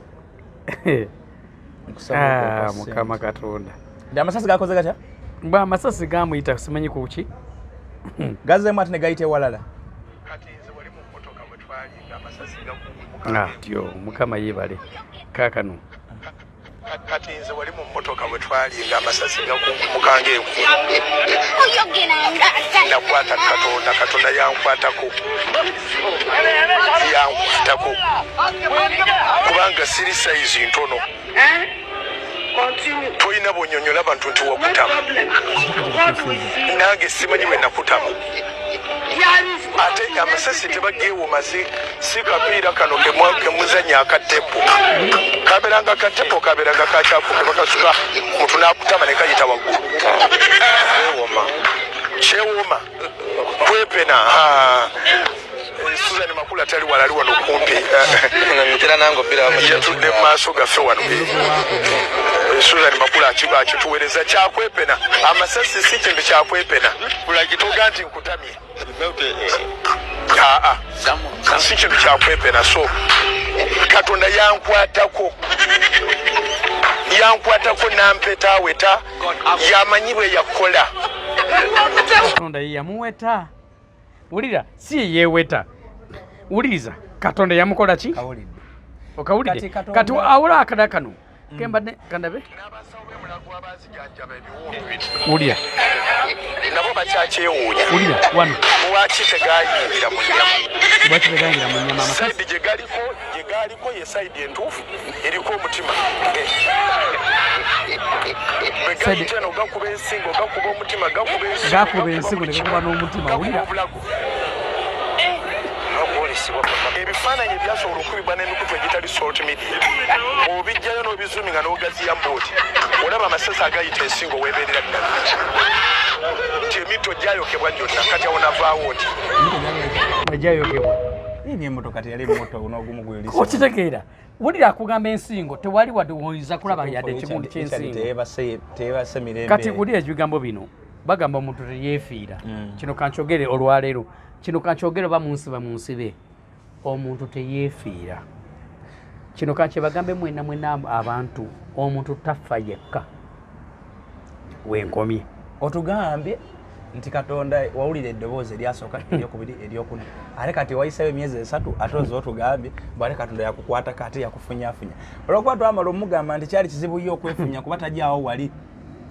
okusaba okwo kwa Ah, ssente. Mukama Katonda! Nti amasasi gakoze gatya? Bwe amasasi gamuyita simanyi kuki. Gazeemu ate ne gayita ewalala. Kati nze wali mu mmotoka bwe twali nga amasasi gakuumuka. Atyo Mukama yeebale kaakano. Kati nze wali mu mmotoka bwe twali nga amasasi gakunkumuka ng'enku. Nakwata Katonda, Katonda yankwatako, yankwatako, kubanga siri sayizi ntono. Tolina bwonyonyola bantu nti wakutama. Nange simanyi bwe nakutama. Ate amasasi tebageewoma, si kapiira kano kemuzanya akatepo, kabeeranga katepo, kabeeranga kakyafu kebakasuka muntu nakutama ne kayita waggulu. Kyewoma kwepena. Ha. Susan Makula tali wala, ali wano kumpi. Yatudde mu maaso gaffe wano. Susan Makula akituweereza. Kyakwepena, amasasi si kintu kyakwepena toga nti nkutamye. Aa, si kintu kyakwepena. So Katonda yankwatako, yankwatako nampetaaweta, yamanyi bwe yakola. Katonda ye yamuweta. Wulira, si ye yeeweta. Wuliriza, Katonda yamukola ki? Kawulidde. Okawulidde? Kati Katonda- Kati awula akada kano kembadde kandabe. N'abasawo b'emulago abazijanjaba ebiwundu bino Wulira. nabo bakyakyewuunya. Wulira wano. Lwaki tegayingira mu nnyama? Lwaki tegayingira mu nyama amasasi? Side gye galiko ye side entuufu eriko omutima. Bwe gayita eno gakuba ensingo, gakuba omutima, gakuba ensingo, Gakuba ensingo buli ne kimu. gakuba n'omutima. Gakuba Wulira. obulago. Ebifaananyi ebyasobola okubibwa n'emikutu egitali social media, obijjayo n'obizuminga n'ogaziya mbooti, olaba amasasi agayita ensingo weebeerera ddala nti emitto gyayokebwa gyonna. Kati awo navaawo nti Ejayokebwa. Ini emmotoka teyali moto n'ogumu gweyolisa. Okitegeera? Wulira, akugamba ensingo tewali wadde woyinza kulaba yadde ekigundu ky'ensingo. Teyebase mirembe. Kati wulira ebigambo bino, bagamba omuntu teyeefiira. Kino kankyogere olwaleero, kino kankyogere oba munsiba munsibe, omuntu teyeefiira. Kino kankyebagambe mwena mwena abantu, omuntu tafa yekka. Wenkomye. Otugambye nti Katonda wawulira eddoboozi eryasooka, eryokubiri, eryokuna, ate kati wayiseyo emyezi 3, ate oza otugambye bw ate Katonda yakukwatako, ate yakufunyafunya. Olwokuba twamala omugamba nti kyali kizibu ye okwefunya kuba tajaawo wali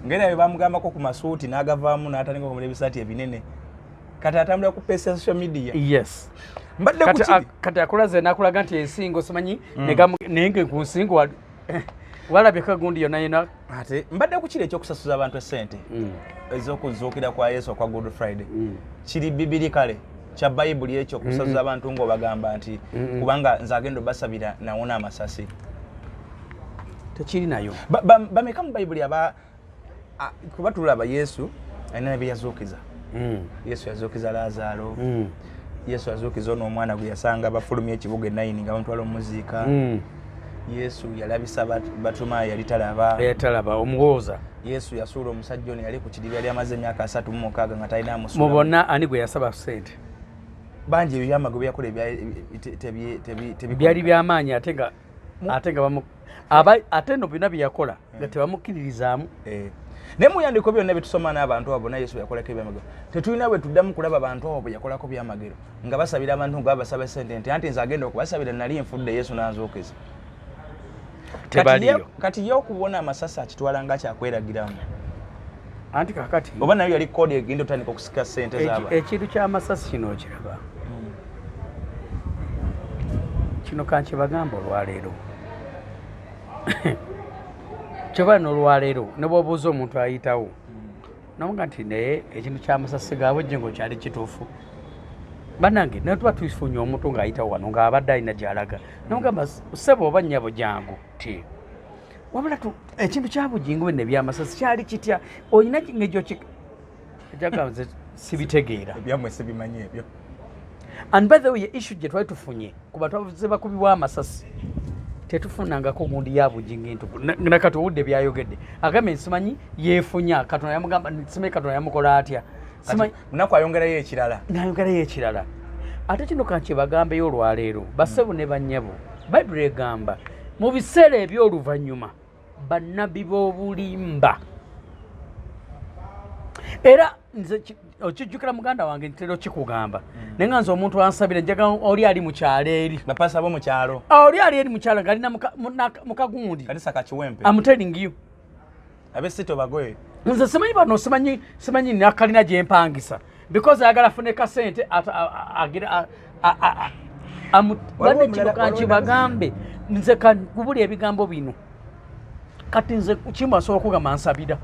ngeri bwe bamugambako ku masuuti n'agavaamu n'atandika okumula ebisaati ebinene, kati atambulira ku pesa social media. Yes. Mbadde Kati, ku kiri. Kati akulaze nakulaga nti ensingo simanyi naye nga ku nsingo walabye kagundi yonna yonna. Ate mbadde ku kiri ekyokusasuza abantu esente ez'okuzuukira kwa Yesu okwa Good Friday. Kiri bibiri kale kya Bayibuli ekyo okusasuza abantu ng'obagamba nti kubanga nze agenda obasabira nawona amasasi? Tekiri nayo. Bameka mu Bayibuli aba kuba tulaba Yesu alina ne bye yazuukiza. Yesu yazuukiza Laazaalo. Yesu azuukiza ono omwana gwe yasanga bafulumya ekibuga enayini nga bamutwala omuziika. Yesu yalabisa Batumaayo yali talaba. Yatalaba omuwooza. Yesu yasuula omusajja ono yali ku kidiba, yali amaze emyaka 36 nga talina Mu amusuula. bonna ani gwe yasaba sente? Bangi ebyamago byeyakola Byali byamaanyi, ate nga ate no byonna bye yakola nga tebamukkiririzaamu. Eh. Naye mu byandiko byonna byetusoma n'abantu abo bonna Yesu yakolako ebyamagero, tetulina bwe tuddamu kulaba bantu abo bwe yakolako byamagero nga basabira abantu, nga babasaba sente nti anti nze agenda okubasabira nali nfudde, Yesu nanzuukiza. Tebaliyo. Kati ye okubona amasasi akitwala nga kyakweragiramu. Anti kakati Oba nayo yali koodi egenda otandika okusika sente z'abantu. Ekintu ky'amasasi kino okiraba, kino kankibagamba olwaleero, kyoba n'olwaleero ne bw'obuuza omuntu ayitawo nomuga nti naye ekintu ky'amasasi gaabwe jjengo kyali kituufu. Bannange, naye tuba tufunye omuntu ng'ayitawo wano ng'abadde alina gy'alaga, nomugamba, "Ssebo oba nnyabo, jangu," ti wabula ekintu kya Bugingo bino ebyamasasi kyali kitya? Olina ngegyo nze sibitegeera. Ebyammwe sibimanyi ebyo. And by the way, issue gye twali tufunye ku bantu abavuze bakubibwa amasasi, tetufunangako gundi ya Bugingo entuku. Nakati owudde byayogedde, agambye nsimanyi yeefunya Katonda yamugamba, simanyi Katonda yamukola atya. Simanyi. Munaku ayongerayo ekirala. Nayongerayo ekirala. Ate kino kankibagambeyo olwaleero, bassebo ne bannyabo, Bayibuli egamba mu biseera eby'oluvannyuma bannabbi b'obulimba. Era nze okijjukira muganda wange, ntera okikugamba, naye nga nze omuntu ansabira njagala oli ali mu kyalo eri. Bapasa bo mu kyalo. Ah, oli ali eri mu kyalo ng'alina mukagundi. Kanisa kakiwempe. I'm telling you. Abesito bagoye. Nze simanyi bano, simanyi nakalina gyempangisa because ayagala afune kasente agira Waliwo banne kino kankibagambe, nze kankubuli ebigambo bino. Kati nze kimu asobola okugamba nsabira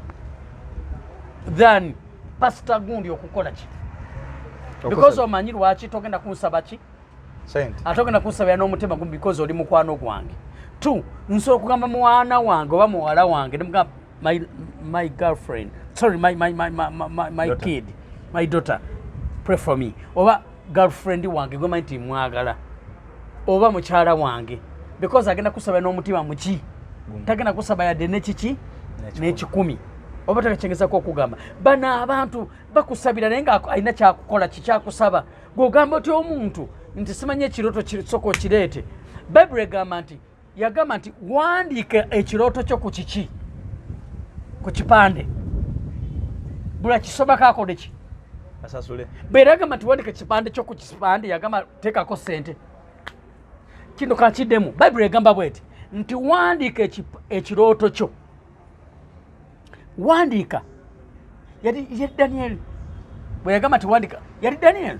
than pasita gundi okukola ki, because omanyi lwaki togenda kunsaba ki? Sente. Ate ogenda kunsabira n'omutima gumu because oli mukwano gwange. Two, nsobola okugamba mwana wange oba muwala wange nemugamba my girlfriend, sorry, my Daughter. kid, my daughter, pray for me, oba girlfriend wange gwemanyi nti mwagala, oba mukyala wange, because agenda kusaba n'omutima muki? Tagenda kusaba yadde nekiki? N'ekikumi. N'ekikumi. Oba takakyengezako okugamba bano abantu bakusabira naye nga alina kyakukola kikyakusaba, gwogamba otya omuntu nti simanyi ekirooto soka okireete? Bayibuli egamba nti, yagamba nti wandiika ekirooto kyo ku kiki? Ku kipande, buli akisomako akole ki? Asasule. Bwera yagamba nti wandika ekipande kyo ku kipande, yagamba teekako sente. Kino kakiddemu, Bayibuli egamba bweti nti wandiika ekirooto kyo, wandiika. Yali Daniel bwe yagamba nti wandiika, yali Daniel.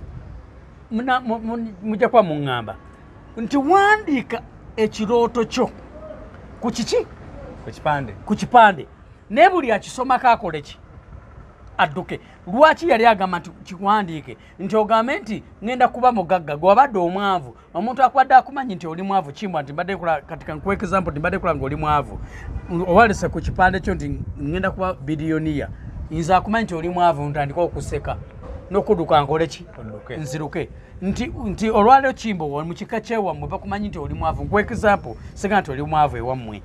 Mujja kuba muŋŋamba nti wandiika ekirooto kyo ku kiki? Ku kipande. Ku kipande, naye buli akisomako akole ki? Adduke. Lwaki yali agamba nti kiwandiike? Nti ogambe nti ŋŋenda kuba mugagga, gwe wabadde omwavu, omuntu akubadde akumanyi nti oli mwavu. Kimbwa nti mbadde nkola, kati kankuwa example, nti mbadde nkola nga oli mwavu, owalese ku kipande kyo nti ŋŋenda kuba billionaire, nze akumanyi nti oli mwavu ntandika okuseka n'okudduka nkole ki? Odduke. Nziruke. Nti olwaleero Kimbo mu kika kyewammwe bakumanyi nti oli mwavu, nkuwa example, singa nti oli mwavu ewammwe,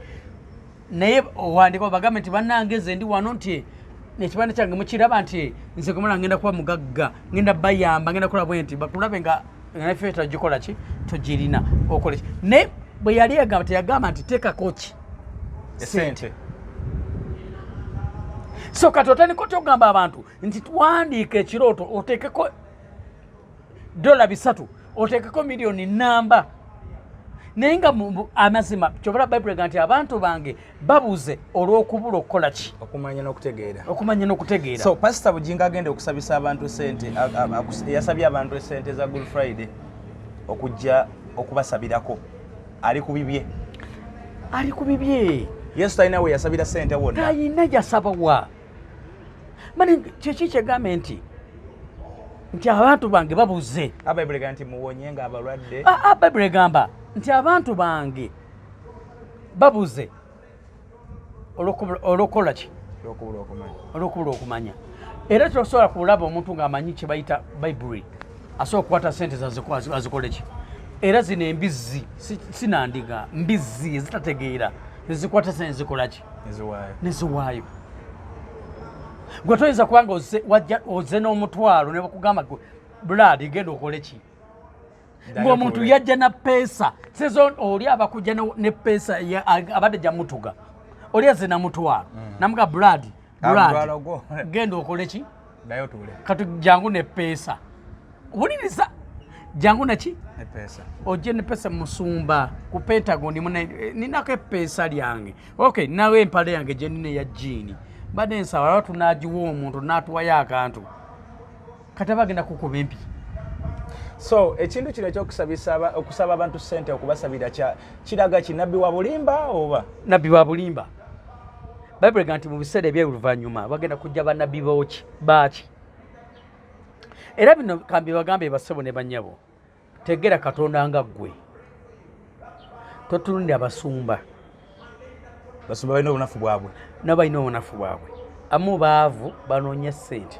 naye owandika bagambe nti bannange nze ndi wano, nti ekipande kyange mukiraba, nti nze kumala ngenda kuba mugagga, ngenda bayamba, ngenda kukola bwe nti, bakulabe nga nafe togikola ki, togirina, okole ki? Naye bwe yali agamba, teyagamba nti teekako ki? Esente. So kati otandika otya okugamba abantu nti twandiika ekirooto oteekeko $300, oteekeko miliyoni namba, naye nga amazima kyobala Bayibuli ega nti abantu bange babuze olw'okubula okukola ki? Okumanya n'okutegeera. Okumanya n'okutegeera. So Pasita Bugingo agenda okusabisa abantu sente, yasabye abantu esente za Good Friday okujja okubasabirako, ali ku bibye. Ali ku bibye. Yesu talina we yasabira sente wonna. Talina gyasaba wa mani. Kiki kyegambe nti abantu bange babuze? Bayibuli ega nti muwonye nga abalwadde. Bayibuli egamba nti abantu bange babuze olw'okukola ki? Olwokubula okumanya. Olw'okubula okumanya. Era tosobola kulaba omuntu ng'amanyi kye bayita Bayibuli asobola okukwata sente azikole ki. Era zino embizzi sinandiga mbizzi ezitategeera ezikwata sente zikola ki, neziwaayo. Gwe toyinza kubanga oze n'omutwalo ne bakugamba gwe Brad genda okole ki, ng'omuntu yajja na peesa sezo oli abakujja ne peesa abadde jamutuga oli azze na mutwalo namuga Brad Brad genda okole ki, kati jangu ne peesa, wuliriza, jangu naki ojje ne peesa musumba ku Pentagon ninako epeesa lyange, okay, nawe empale yange gye nina eya jiini mbadde nsaba aba tunagiwa omuntu natuwayo akantu kati aba agenda kukuba empi. So ekintu kino ekyokusabisa okusaba abantu sente okubasabira kiraga ki? Nabbi wa bulimba oba? Nabbi wa bulimba. Bayibuli ega nti mu biseera eby'oluvannyuma bagenda kujja bannabbi boki baaki. Era bino kambi bagambe bassebo ne bannyabo, tegera Katonda nga ggwe, totunulira abasumba. Basumba balina obunafu bwabwe. Nabo balina obunafu bwabwe, amu baavu banoonya ssente,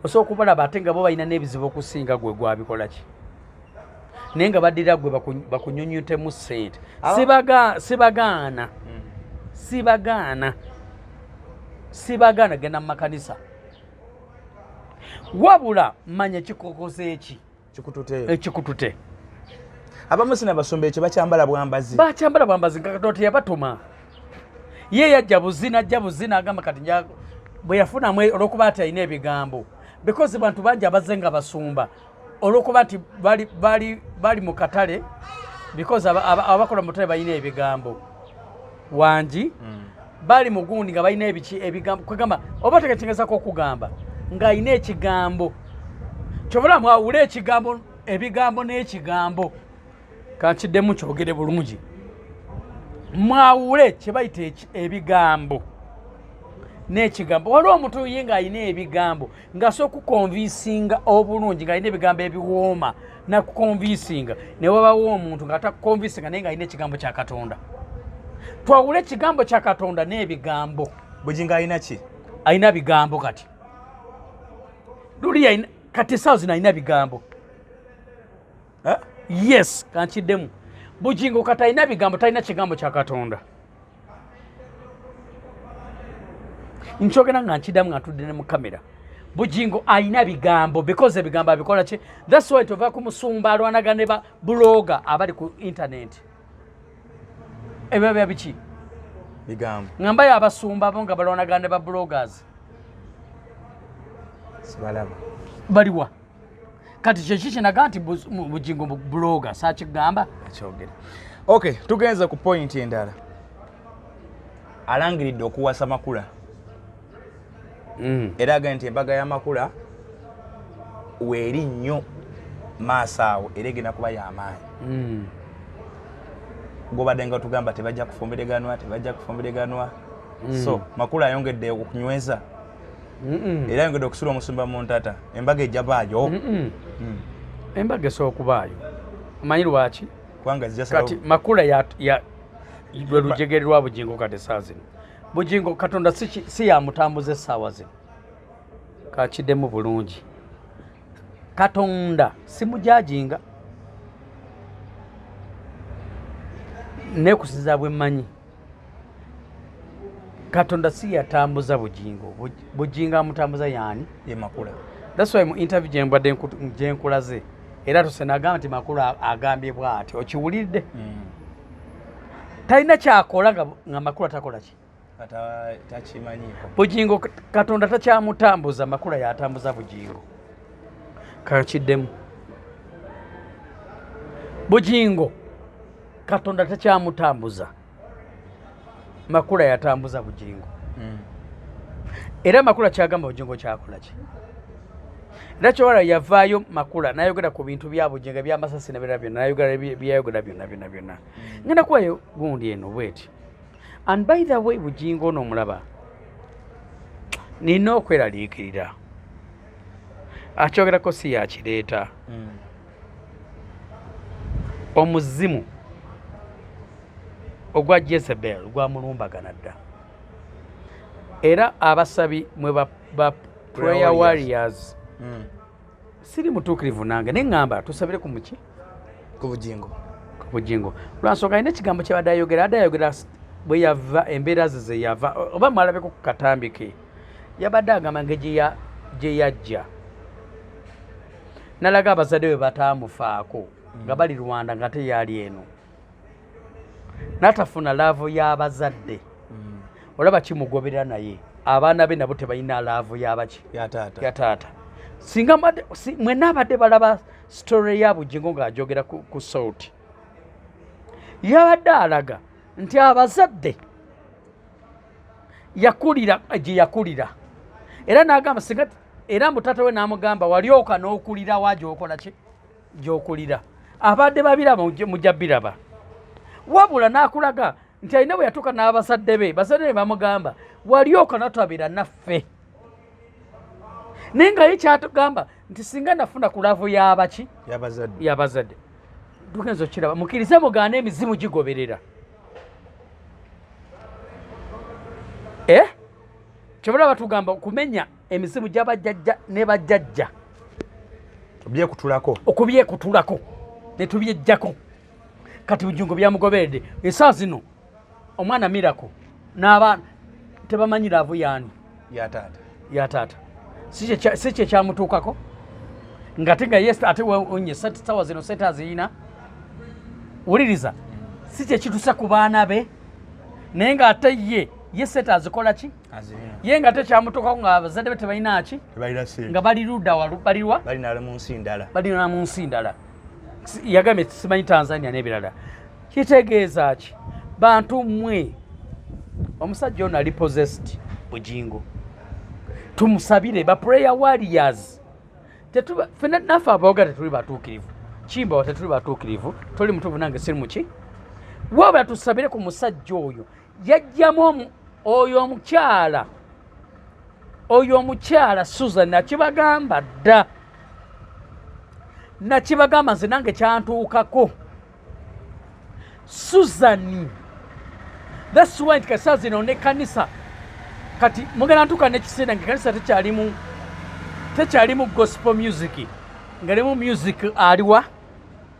osobola okubalaba ate nga bo balina n'ebizibu okusinga gwe gwabikola ki, naye nga baddira gwe bakunyunyutemu ssente. Sibagaana, sibagaana, sibagaana genda mu makanisa, wabula manya kikokoze eki ekikutute. Abamu sina basumba ekyo bakyambala bwambazi, bakyambala bwambazi nga Katonda teyabatuma. Ye yajja buzina, ajja buzina, agamba kati nja bwe yafunamu olw'okuba ati alina ebigambo, because bantu bangi abazze nga basumba olw'okuba nti bali mu katale, because abakola mu butale balina ebigambo wangi, bali mu gundi nga balina ebiki ebigambo, kwegamba oba tekakingezako okugamba ng'alina ekigambo kyobula mwawule ekigambo, ebigambo n'ekigambo. Kankiddemu kyogere bulungi, mwawule kye bayita ebigambo n'ekigambo. Waliwo omuntu ye ng'alina ebigambo ng'asobola okukonvinsinga obulungi, ng'alina ebigambo ebiwooma nakukonvinsinga, ne wabawo omuntu ng'atakukonvinsinga naye ng'alina ekigambo kya Katonda. Twawule ekigambo kya Katonda n'ebigambo. Bugingo alina ki? Alina bigambo. Kati luli kati essaawa zino alina bigambo. Yes, kankiddemu, Bugingo kati alina bigambo, talina kigambo kya Katonda. Nkyogera nga nkiddamu nga ntudde ne mu kamera, Bugingo alina bigambo because ebigambo abikola ki. That's why tova ku musumba alwanagana ne ba blogger abali ku internet, ebyo bya biki? Bigambo. Ngambayo abasumba abo nga balwanagana ne ba bloggers. Sibalaba. Baliwa kati? Kyeki kyenaga nti Bugingo blogger sakigamba. Akyogera. Okay, tugenze ku point endala. Alangiridde okuwasa Makula. Era agambye nti embaga ya Makula weeri nnyo maaso awo, era egenda kuba y'amaanyi. Gobadde nga tugamba tebajja kufumbireganwa, tebajja kufumbireganwa. So Makula ayongedde okunyweza era ayongedde okusula omusumba mu ntata. Embaga ejja baayo. Embaga esobola okubaayo, omanyi lwaki? Kubanga Kati Makula lwe lujegere lwa Bugingo. Kati essaawa zino Bugingo Katonda si yamutambuza essaawa zino. Kakiddemu bulungi, Katonda simujajinga nekusinza bwe mmanyi, Katonda si yatambuza Bugingo. Bugingo amutambuza yaani? Ye Makula. That's why mu interview gyembadde gyenkulaze era tuse nagamba nti Makula agambye bw'ati, okiwulidde? Talina kyakola nga Makula takola ki. Takimanyiiko. Bugingo Katonda takyamutambuza, Makula yatambuza Bugingo. Kankiddemu, Bugingo Katonda takyamutambuza, Makula yatambuza Bugingo. Era Makula kyagamba Bugingo kyakola ki. Era kyowala yavaayo Makula nayogera ku bintu bya Bugingo ebyamasasi nebirala byonna, nayogera byayogera byonna byonna byonna. Ngenda kuwayo gundi eno bweti. And by the way, Bugingo ono omulaba nina okweraliikirira, akyogerako si yakireeta. Omuzimu ogwa Jezebel gwamulumbagana dda, era abasabi mwe Prayer warriors. Siri mutuukirivu nange, naye ŋŋamba tusabire ku muki? Ku Bugingo. Ku Bugingo, lwansonga alina ekigambo kyabadde ayogera, adde ayogera bwe yava, embeera ze ze yava, oba mwalabeko ku katambi ke yabadde agamba nge gye yajja, nalaga abazadde bwe bataamufaako nga bali Rwanda, nga te yali eno n'atafuna love y'abazadde. Olaba kimugoberera, naye abaana be nabo tebalina love y'abaki? Ya taata. Ya taata. Singa mwenna abadde balaba story ya Bugingo ng'ajogera ku salt, yabadde alaga nti abazadde yakulira gye yakulira, era n'agamba singa era mbu taata we n'amugamba, walyoka n'okulira wa gy'okola ki, gy'okulira. Abadde babiraba, mujja biraba. Wabula n'akulaga nti alina bwe yatuuka n'abazadde be, bazadde be bamugamba, walyoka notabeera naffe, naye nga ye kyatugamba nti singa nafuna ku love y'abaki? Y'abazadde. Y'abazadde. Tugenza okiraba, mukkirize mugaane, emizimu gigoberera. Eh? Kyobula batugamba okumenya emizimu gy'abajjajja ne bajjajja. Byekutulako. Okubyekutulako ne tubyejjako. Kati Bujingo byamugoberedde esaa zino, omwana Mirako n'abaana tebamanyi love yaani. Ya taata. Ya taata. Si kye kyamutuukako, ngate nga yes, ate wonye sawa zino sente aziyina. Wuliriza, si kye kitusa ku baana be, naye ng'ate ye sente azikola ki? Azirina. Ye nga tekyamutuukako nga abazadde be tebalina ki? Tebalina sente. Nga bali ludda balirwa. Bali nalo mu nsi ndala. Balina mu nsi ndala. Yagambye simanyi Tanzania n'ebirala. Kitegeeza ki, bantu mmwe? Omusajja ono ali possessed, Bugingo. Tumusabire, ba prayer warriors. Tetuba fena naffe aboga tetuli batuukirivu, kimbawa tetuli batuukirivu, toli mutuufu nange siri muki. Wabula tusabire ku musajja oyo. Yajjamu oyo omukyala, oyo omukyala Susan. Nakibagamba dda, nakibagamba nze nange kyantuukako. Susan, that's why nti kati saa zino nekanisa, kati mugenda ntuuka nekiseera nga ekanisa tekyalimu gospel music, nga limu music aliwa?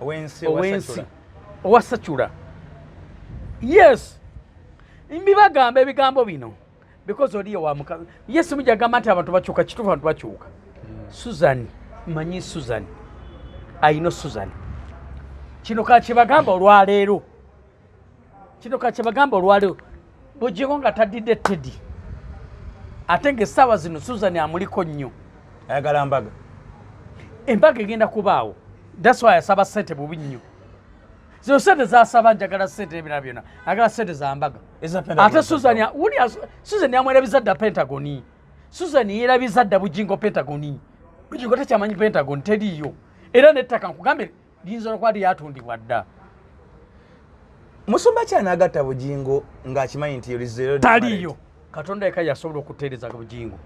Owensi. Owensi, owa secular. Yes, mbibagamba ebigambo bino because oliyo wa muka. Yesu mujja agamba nti abantu bakyuka. Kituufu, abantu bakyuka. Susan, manyi Susan ayino. Susan, kino kakibagamba olwaleero, kino kakibagamba olwaleero, Bujingo nga tadidde Teddy, ate ngaessaawa zino Susan amuliko nnyo. Ayagala mbaga. Embaga egenda kubaawo. That's why asaba sente bubi nnyo. Zino sente zasaba, njagala sente ebirala byonna, ayagala sente za mbaga. Eza Pentagon. Ate Susan, wuli Susan yamwerabiza dda Pentagoni. Susan yeerabiza dda Bujingo Pentagoni. Bujingo tekyamanyi Pentagon teriiyo, era nettaka nkugambe liyinza nokuba lyatundibwa dda. Musumba kyanaagatta Bugingo ng'akimanyi nti olizero. Taliiyo. Katonda yekka yasobola okuteereza Bujingo.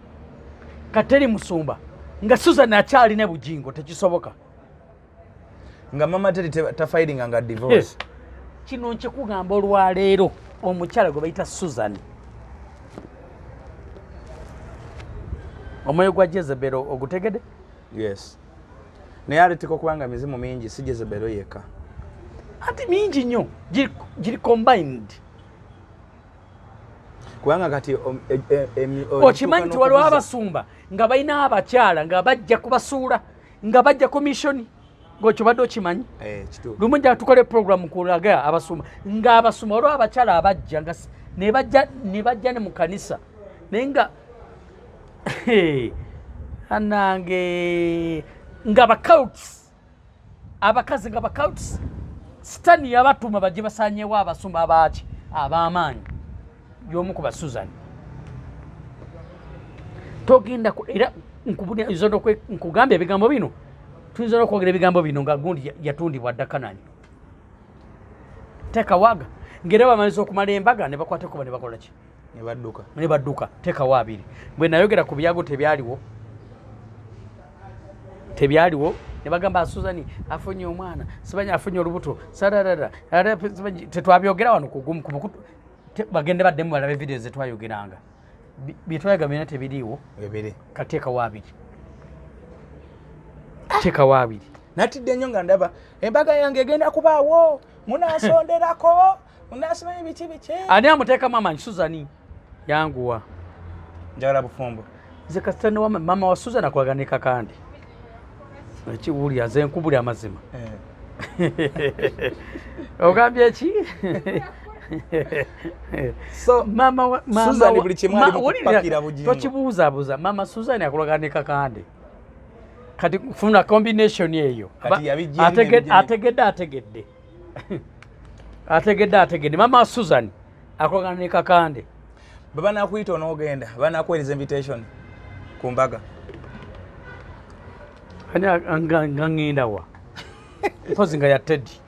Kateri musumba nga Susan akyalina Bujingo, tekisoboka. Nga mama Teddy tafilinga nga divorce. Kino nkikugamba olwaleero, omukyala gwe bayita Susan, omwoyo gwa Jezebel ogutegede. Yes, naye aleeteka okubanga mizimu mingi, si Jezebero yekka. Anti mingi nnyo, giri combined. Kubanga kati Okimanyi nti waliwo abasumba nga balina abakyala nga bajja kubasuula, nga bajja ku mission, ngaokyobadde okimanyi? Eh, kituufu. Lumu nja tukole program kulaga abasumba, nga abasumba waliwo abakyala abajja nga ne bajja ne mu kanisa, naye nga anange nga bacults, abakazi nga bacults, Sitani yabatuma bajje basanyewo abasumba abaaki ab'amaanyi. Y'omu ku Basuzani. Togenda era nkugamba ebigambo bino, tuyinza n'okwogera ebigambo bino nga gundi yatundibwa dda Kanani tekawaga, ngaera bamaliza okumala embaga ne bakwata ekuba ne bakola ki? Ne badduka. Ne badduka. Tekawo abiri. Bwe nayogera ku byago tebyaliwo, tebyaliwo. Ne bagamba Suzani afunye omwana, simanyi afunye olubuto, sararara, tetwabyogera wano ku mukutu. Bagende baddemu balabe video zetwayogeranga. Byetwayaga byonna tebiriiwo. Ebiri. Kateekawo abiri, teekawo abiri. Natidde nnyo nga ndaba embaga yange egenda kubaawo, munansonderako, munasimanyi biki biki. Ani amuteekamu amaanyi? Suzani yanguwa. Njagala bufumbo. Nze kasita ne mama wa Susan akolagana ne Kakande, ekiwulira nze nkubuli amazima. Ogambye ki? So mama wa, mama Susan wa, buli kimu ali mu wulira, kupakira Bugingo. Tokibuuzaabuuza, mama Susan akolagana ne Kakande, kati funa combination eyo. Kati yabijja eri nebijja eri. Ategedde, ategedde, ategedde, ategedde. Mama Susan akolagana ne Kakande. Bwe banakuyita onoogenda, banakuweereza invitation ku mbaga? Ani nga ŋŋenda wa? Mpozi nga ya Teddy.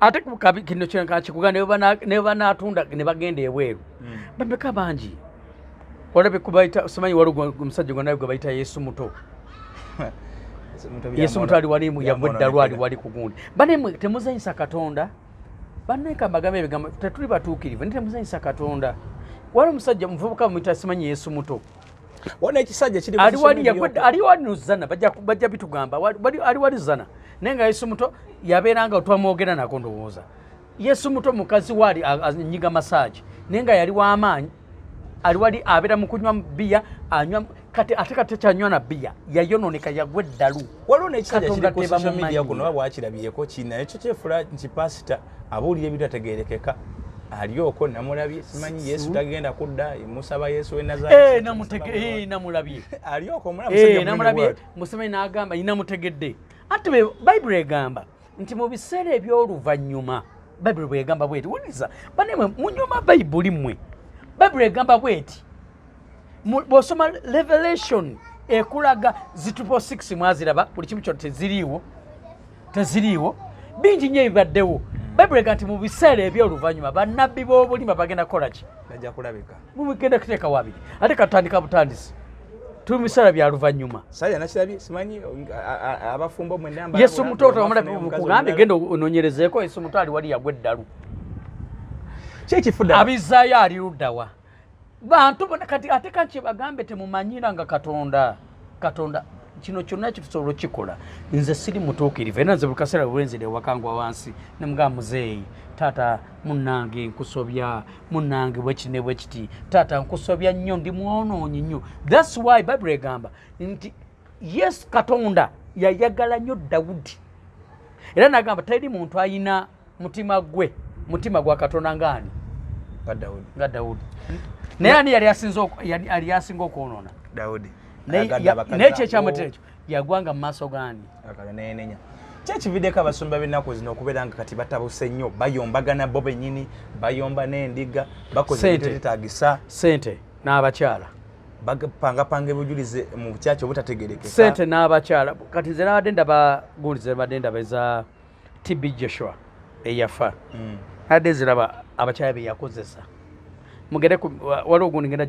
Ate ku kabi kino kikuga ne banaatunda ne bagenda ebweru, bameka bangi olabe kubayita simanyi, waliwo omusajja gwe naye gwe bayita Yesu Muto. Yesu Muto ali wali yagwa eddalu, ali wali ku gundi. Banemwe temuzanyisa Katonda, banneka mbagambe ebigambo, tetuli batuukirivu naye temuzanyisa Katonda. Wali omusajja muvubuka muyita simanyi Yesu Muto. Wona ekisajja kiri ku Ali social wali media yagwa okwo. Ali wali nozana bajja bitugamba. Ali wali zana, naye nga Yesu Muto yabeeranga twamwogera nako, ndowooza Yesu Muto mukazi we ali anyiga massage, naye nga yali w'amaanyi, ali wali abeera mu kunywa biya, anywa kati ate kati tekyanywa na biya, yayononeka, yagwa eddalu. Waliwo n'ekisajja Katonda kiri ku social media tebamumanyi. kuno, oba bwakirabyeko kina ekyo kyefula nti pasita abuulira ebitategeerekeka, ali okwo namulabye, simanyi Yesu tagenda kudda, musaba Yesu we Nazareti. Namulabye. Ali okwo omulaba, musajja munene Namulabye. bw'atyo. Museveni n'agamba namutegedde, ate Bayibuli egamba nti mu biseera eby'oluvannyuma, Bayibuli bwegamba bweti, wuliriza banemwe munyuma Bayibuli mmwe, Bayibuli egamba bweti, bw'osoma Revelation ekulaga zi 666 mwaziraba, buli kimu kyonna teziriiwo, teziriiwo, bingi nnyo ebibaddewo. Bayibuli egamba nti mu biseera eby'oluvannyuma bannabbi b'obulimba bagenda kukola ki? Bajja kulabika. Mugenda kuteekawo abiri, ate katutandika butandisi, tuli mu biseera bya luvannyuma. Sajja nakirabye, simanyi abafumbo mwenna mbalabula, Yesu Muto buli omu afunayo omukazi kugambe omulala. Genda onoonyerezeeko, Yesu Muto ali wali yagwa eddalu. Ki ekifudde? Abizaayo ali luddawa bantu bona kati ate kanki bagambe temumanyira nga Katonda, Katonda kino kyonna kitusobola okukikola. Nze siri mutuukirivu, era nze buli kaseera bwenzira ewaka ngwa wansi nemugamba, muzeeyi taata munnange nkusobya, munnange bwekiti ne bwekiti, taata nkusobya nnyo, ndi mwonoonyi nnyo. That's why Bible egamba nti Yesu, Katonda yayagala nnyo Dawudi, era nagamba teri muntu ayina mutima gwe, mutima gwa Katonda ngaani? Nga Dawudi. Nga Dawudi. Naye ani yali yali asinga okwonoona? Dawudi. Naye Ayagadde ekyo ekyamutera abakazi ekyo yagwanga mu maaso gaani? Akalo neenenya. Ki ekividdeko abasumba b'ennaku zino okubeera nga kati batabuse nnyo, bayombagana bo bennyini, bayomba n'endiga, bakoze ebintu Sente. ebiteetaagisa? Sente n'abakyala. Bapangapanga ebujulizi mu bukyaki obutategerekeka. Sente n'abakyala. Kati nze nabadde ndaba gundi, ze nabadde ndaba eza TB Joshua eyafa. Nadde ziraba abakyala be yakozesa. Mugende waliwo ogundi ngenda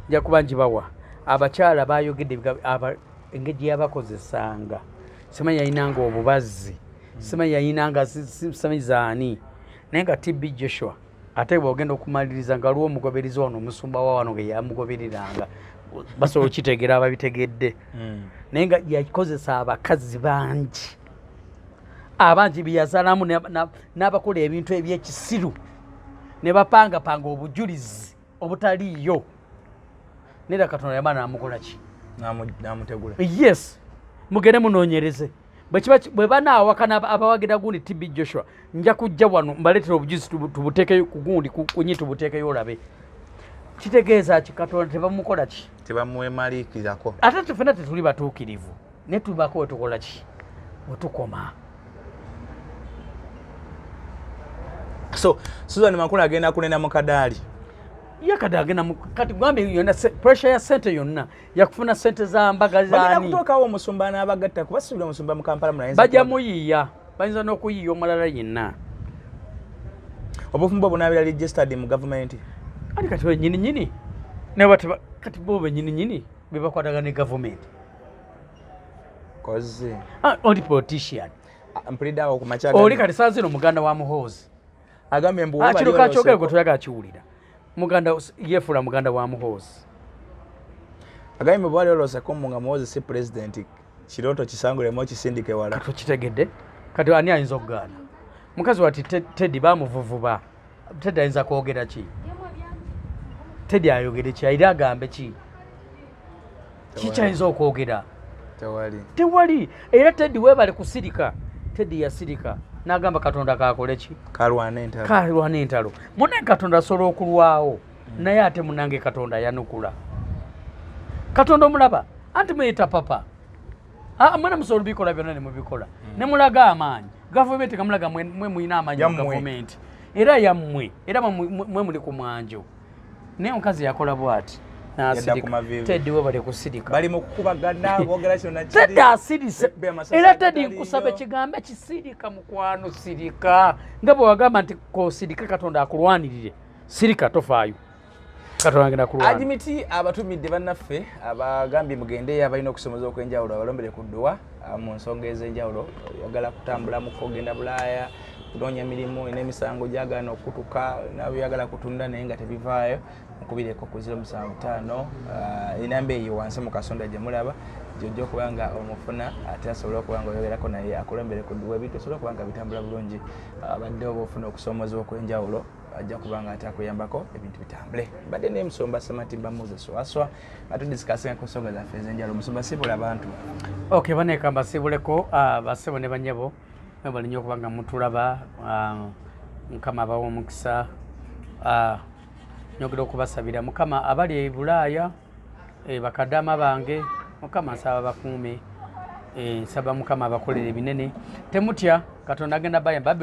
nja kuba ngibawa, abakyala bayogedde engeri gye yabakozesanga, simanyi yayinanga obubazzi, simanyi yayinanga simanyi zaani, naye nga TB Joshua ate bwogenda okumaliriza nga waliwo omugoberezi wano, omusumba wa wano nga yamugobereranga, basobola okitegeera ababitegedde. Naye nga yakozesa abakazi bangi abangi byeyazaalamu n'abakola ebintu ebyekisiru ne bapangapanga obujulizi obutaliiyo, nera Katonda yamala namukola ki? N'amutegula. Yes, mugende munoonyereze. Bwe banaawakana abawagira gundi TB Joshua, nja kujja wano mbaleetera obujulizi, tubuteekeyo ku gundi kunyi, tubuteekeyo olabe. Kitegeeza ki? Katonda tebamukola ki? Tebamwemaliikirako. Ate tefena tetuli batuukirivu, naye tubako wetukola ki, wetukoma. So Susan Makula agenda kunena mu kadaali. Ye kati agenda kati gambye yonna pressure ya sente yonna yakufuna sente za mbaga Bagenda zaani? kutuukawo omusumba n'abagatta, kuba sibuli omusumba mu Kampala muno ayinza Bajja muyiiya, bayinza n'okuyiiya omulala yenna. Obufumbo bunaabira registered mu gavumenti? Ati kati benyini nyini naye kati bo benyini nyini bebakwatagana ne gavumenti. Kozi. Ah, oli politician. Mpulidde awo ku makya Oli kati saa zino muganda wa Muhoozi. Agambye mbu Ah, kino kakyogere gwe toyagala kiwulira. Muganda yefuula muganda wa Muhoozi. Agambye mbu bwali oloseko mbu nga Muhoozi si pulezidenti, kirooto kisangulemu okisindike wala. Kati okitegedde? Kati ani ayinza okugaana? Mukazi wati Teddy bamuvuvuba. Teddy ayinza kwogera ki? Teddy ayogere ki? Ayire agambe ki? Kikyayinza okwogera? Tewali. Tewali. Era Teddy weebale kusirika. Teddy yasirika n'agamba Katonda kakole ki? Kalwana entalo. Kalwana entalo. Munange Katonda asobola okulwawo naye ate munange Katonda ayanukula. Katonda omulaba anti muyita papa. Ah, mwena musobola obikola byonna ne mubikola ne mulaga amaanyi gavumenti nga mulaga mwe mulina amaanyi mu gavumenti era yammwe era mwe muli ku mwanjo. Naye omukazi yakola bwati n'asirika. Teddy webale kusirika. Bali mu kukubagana, boogera kino na kiri. Teddy asirise. Era Teddy nkusaba ekigambo ekisirika mukwano, sirika. Nga bwe wagamba nti kosirika Katonda akulwanirire. Sirika tofaayo. Katonda agenda kulwana. Ajimiti abatumidde bannaffe abagambye mugendeyo abalina okusomeza okw'enjawulo abalombere ku dduwa mu nsonga ez'enjawulo. Oyagala kutambulamuko ogenda Bulaaya, kunoonya mirimu, olina emisango gyagaana okukutuka, nabyagala kutunda naye nga tebivaayo, mukubireko ku 075, enamba eyo wansi mu kasonda gye mulaba gy'ojja okuba nga omufuna, ate asobole okuba nga oyogerako naye akulombere ku dduwa ebintu esobole okuba nga bitambula bulungi. Abadde oba ofuna okusoomozebwa okw'enjawulo ajja kuba nga ate akuyambako ebintu bitambule. Mbadde ne Musumba Sematimba Moses Waswa nga tudisikasinga ku nsonga zaffe ez'enjawulo. Musumba, siibula abantu. Okay, baneka mbasiibuleko, basebo ne bannyabo, mwebale nnyo okuba nga mutulaba. Mukama abawe omukisa. Nyongera okubasabira Mukama abali e Bulaaya, bakadaama bange, Mukama nsaba bakuume. Nsaba Mukama abakolere ebinene. Temutya, Katonda agenda bayamba.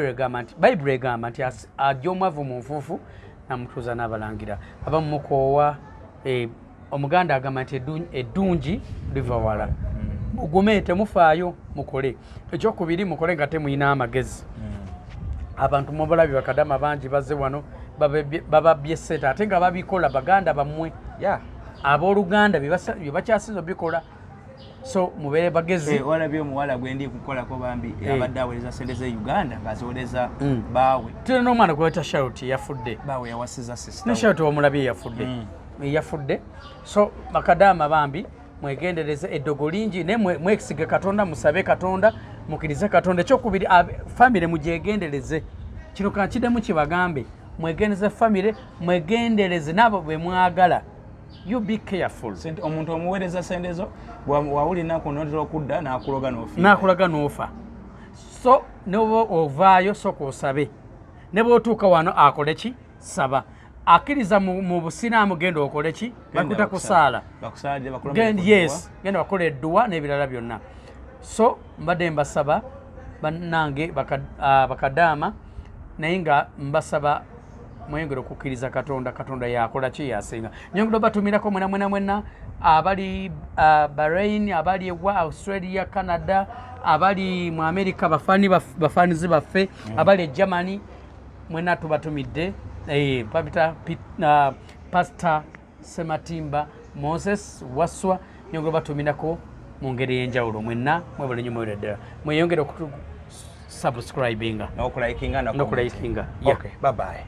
Bayibuli egamba nti ajja omwavu mu nfuufu namutuuza n'abalangira. Abamu mukoowa, Omuganda agamba nti eddungi liva wala. Mugume, temufaayo, mukole. Ekyokubiri, mukole nga temuyina amagezi. Abantu mubalabye bakadama bangi bazze wano bababbye ssente ate nga babikola baganda bammwe. Abooluganda bye bakyasinze obikola. So mubeere bagezi. Walabye omuwala gwe ndi kukolako bambi, abadde aweereza ssente ze Uganda ng'aziweereza baawe. Tulina n'omwana gwe bayita Charlotte yafudde. Baawe yawasiza sister. Ne Charlotte wamulabye yafudde. Yafudde. So bakadaama bambi mwegendereze eddogo lingi, naye mwesige Katonda, musabe Katonda, mukkirize Katonda. Ekyokubiri, famire mugyegendereze. Kino kankiddemu kibagambe, mwegendereze famire, mwegendereze n'abo be mwagala. You be careful. Sente, omuntu omuweereza sente zo, wawulira ennaku n'otera okudda n'akuloga n'ofiira. N'akuloga n'ofa. So ne bw'oba ovaayo sooka osabe. Ne bw'otuuka wano akole ki? Saba. Akkiriza mu busiraamu genda okole ki? Bakuta kusaala. Bakusaalire, bakulombe ku Yes, genda bakole edduwa n'ebirala byonna. So mbadde mbasaba bannange bakadaama, naye nga mbasaba mweyongere okukkiriza Katonda. Katonda yakola ki? Yasinga. Nyongera obatumirako mwena mwena mwena abali Bahrain, abali ewa Australia, Canada, abali mu America, bafaanizi baffe, abali e Germany, mwena tubatumidde. Babita Pastor Sematimba Moses Waswa. Nyongera obatumirako mu ngeri ey'enjawulo. Mwenna mwebale nnyo, mwebale ddala. Mweyongere okutu subscribinga n'okulikinga n'okulikinga. Okay, bye bye.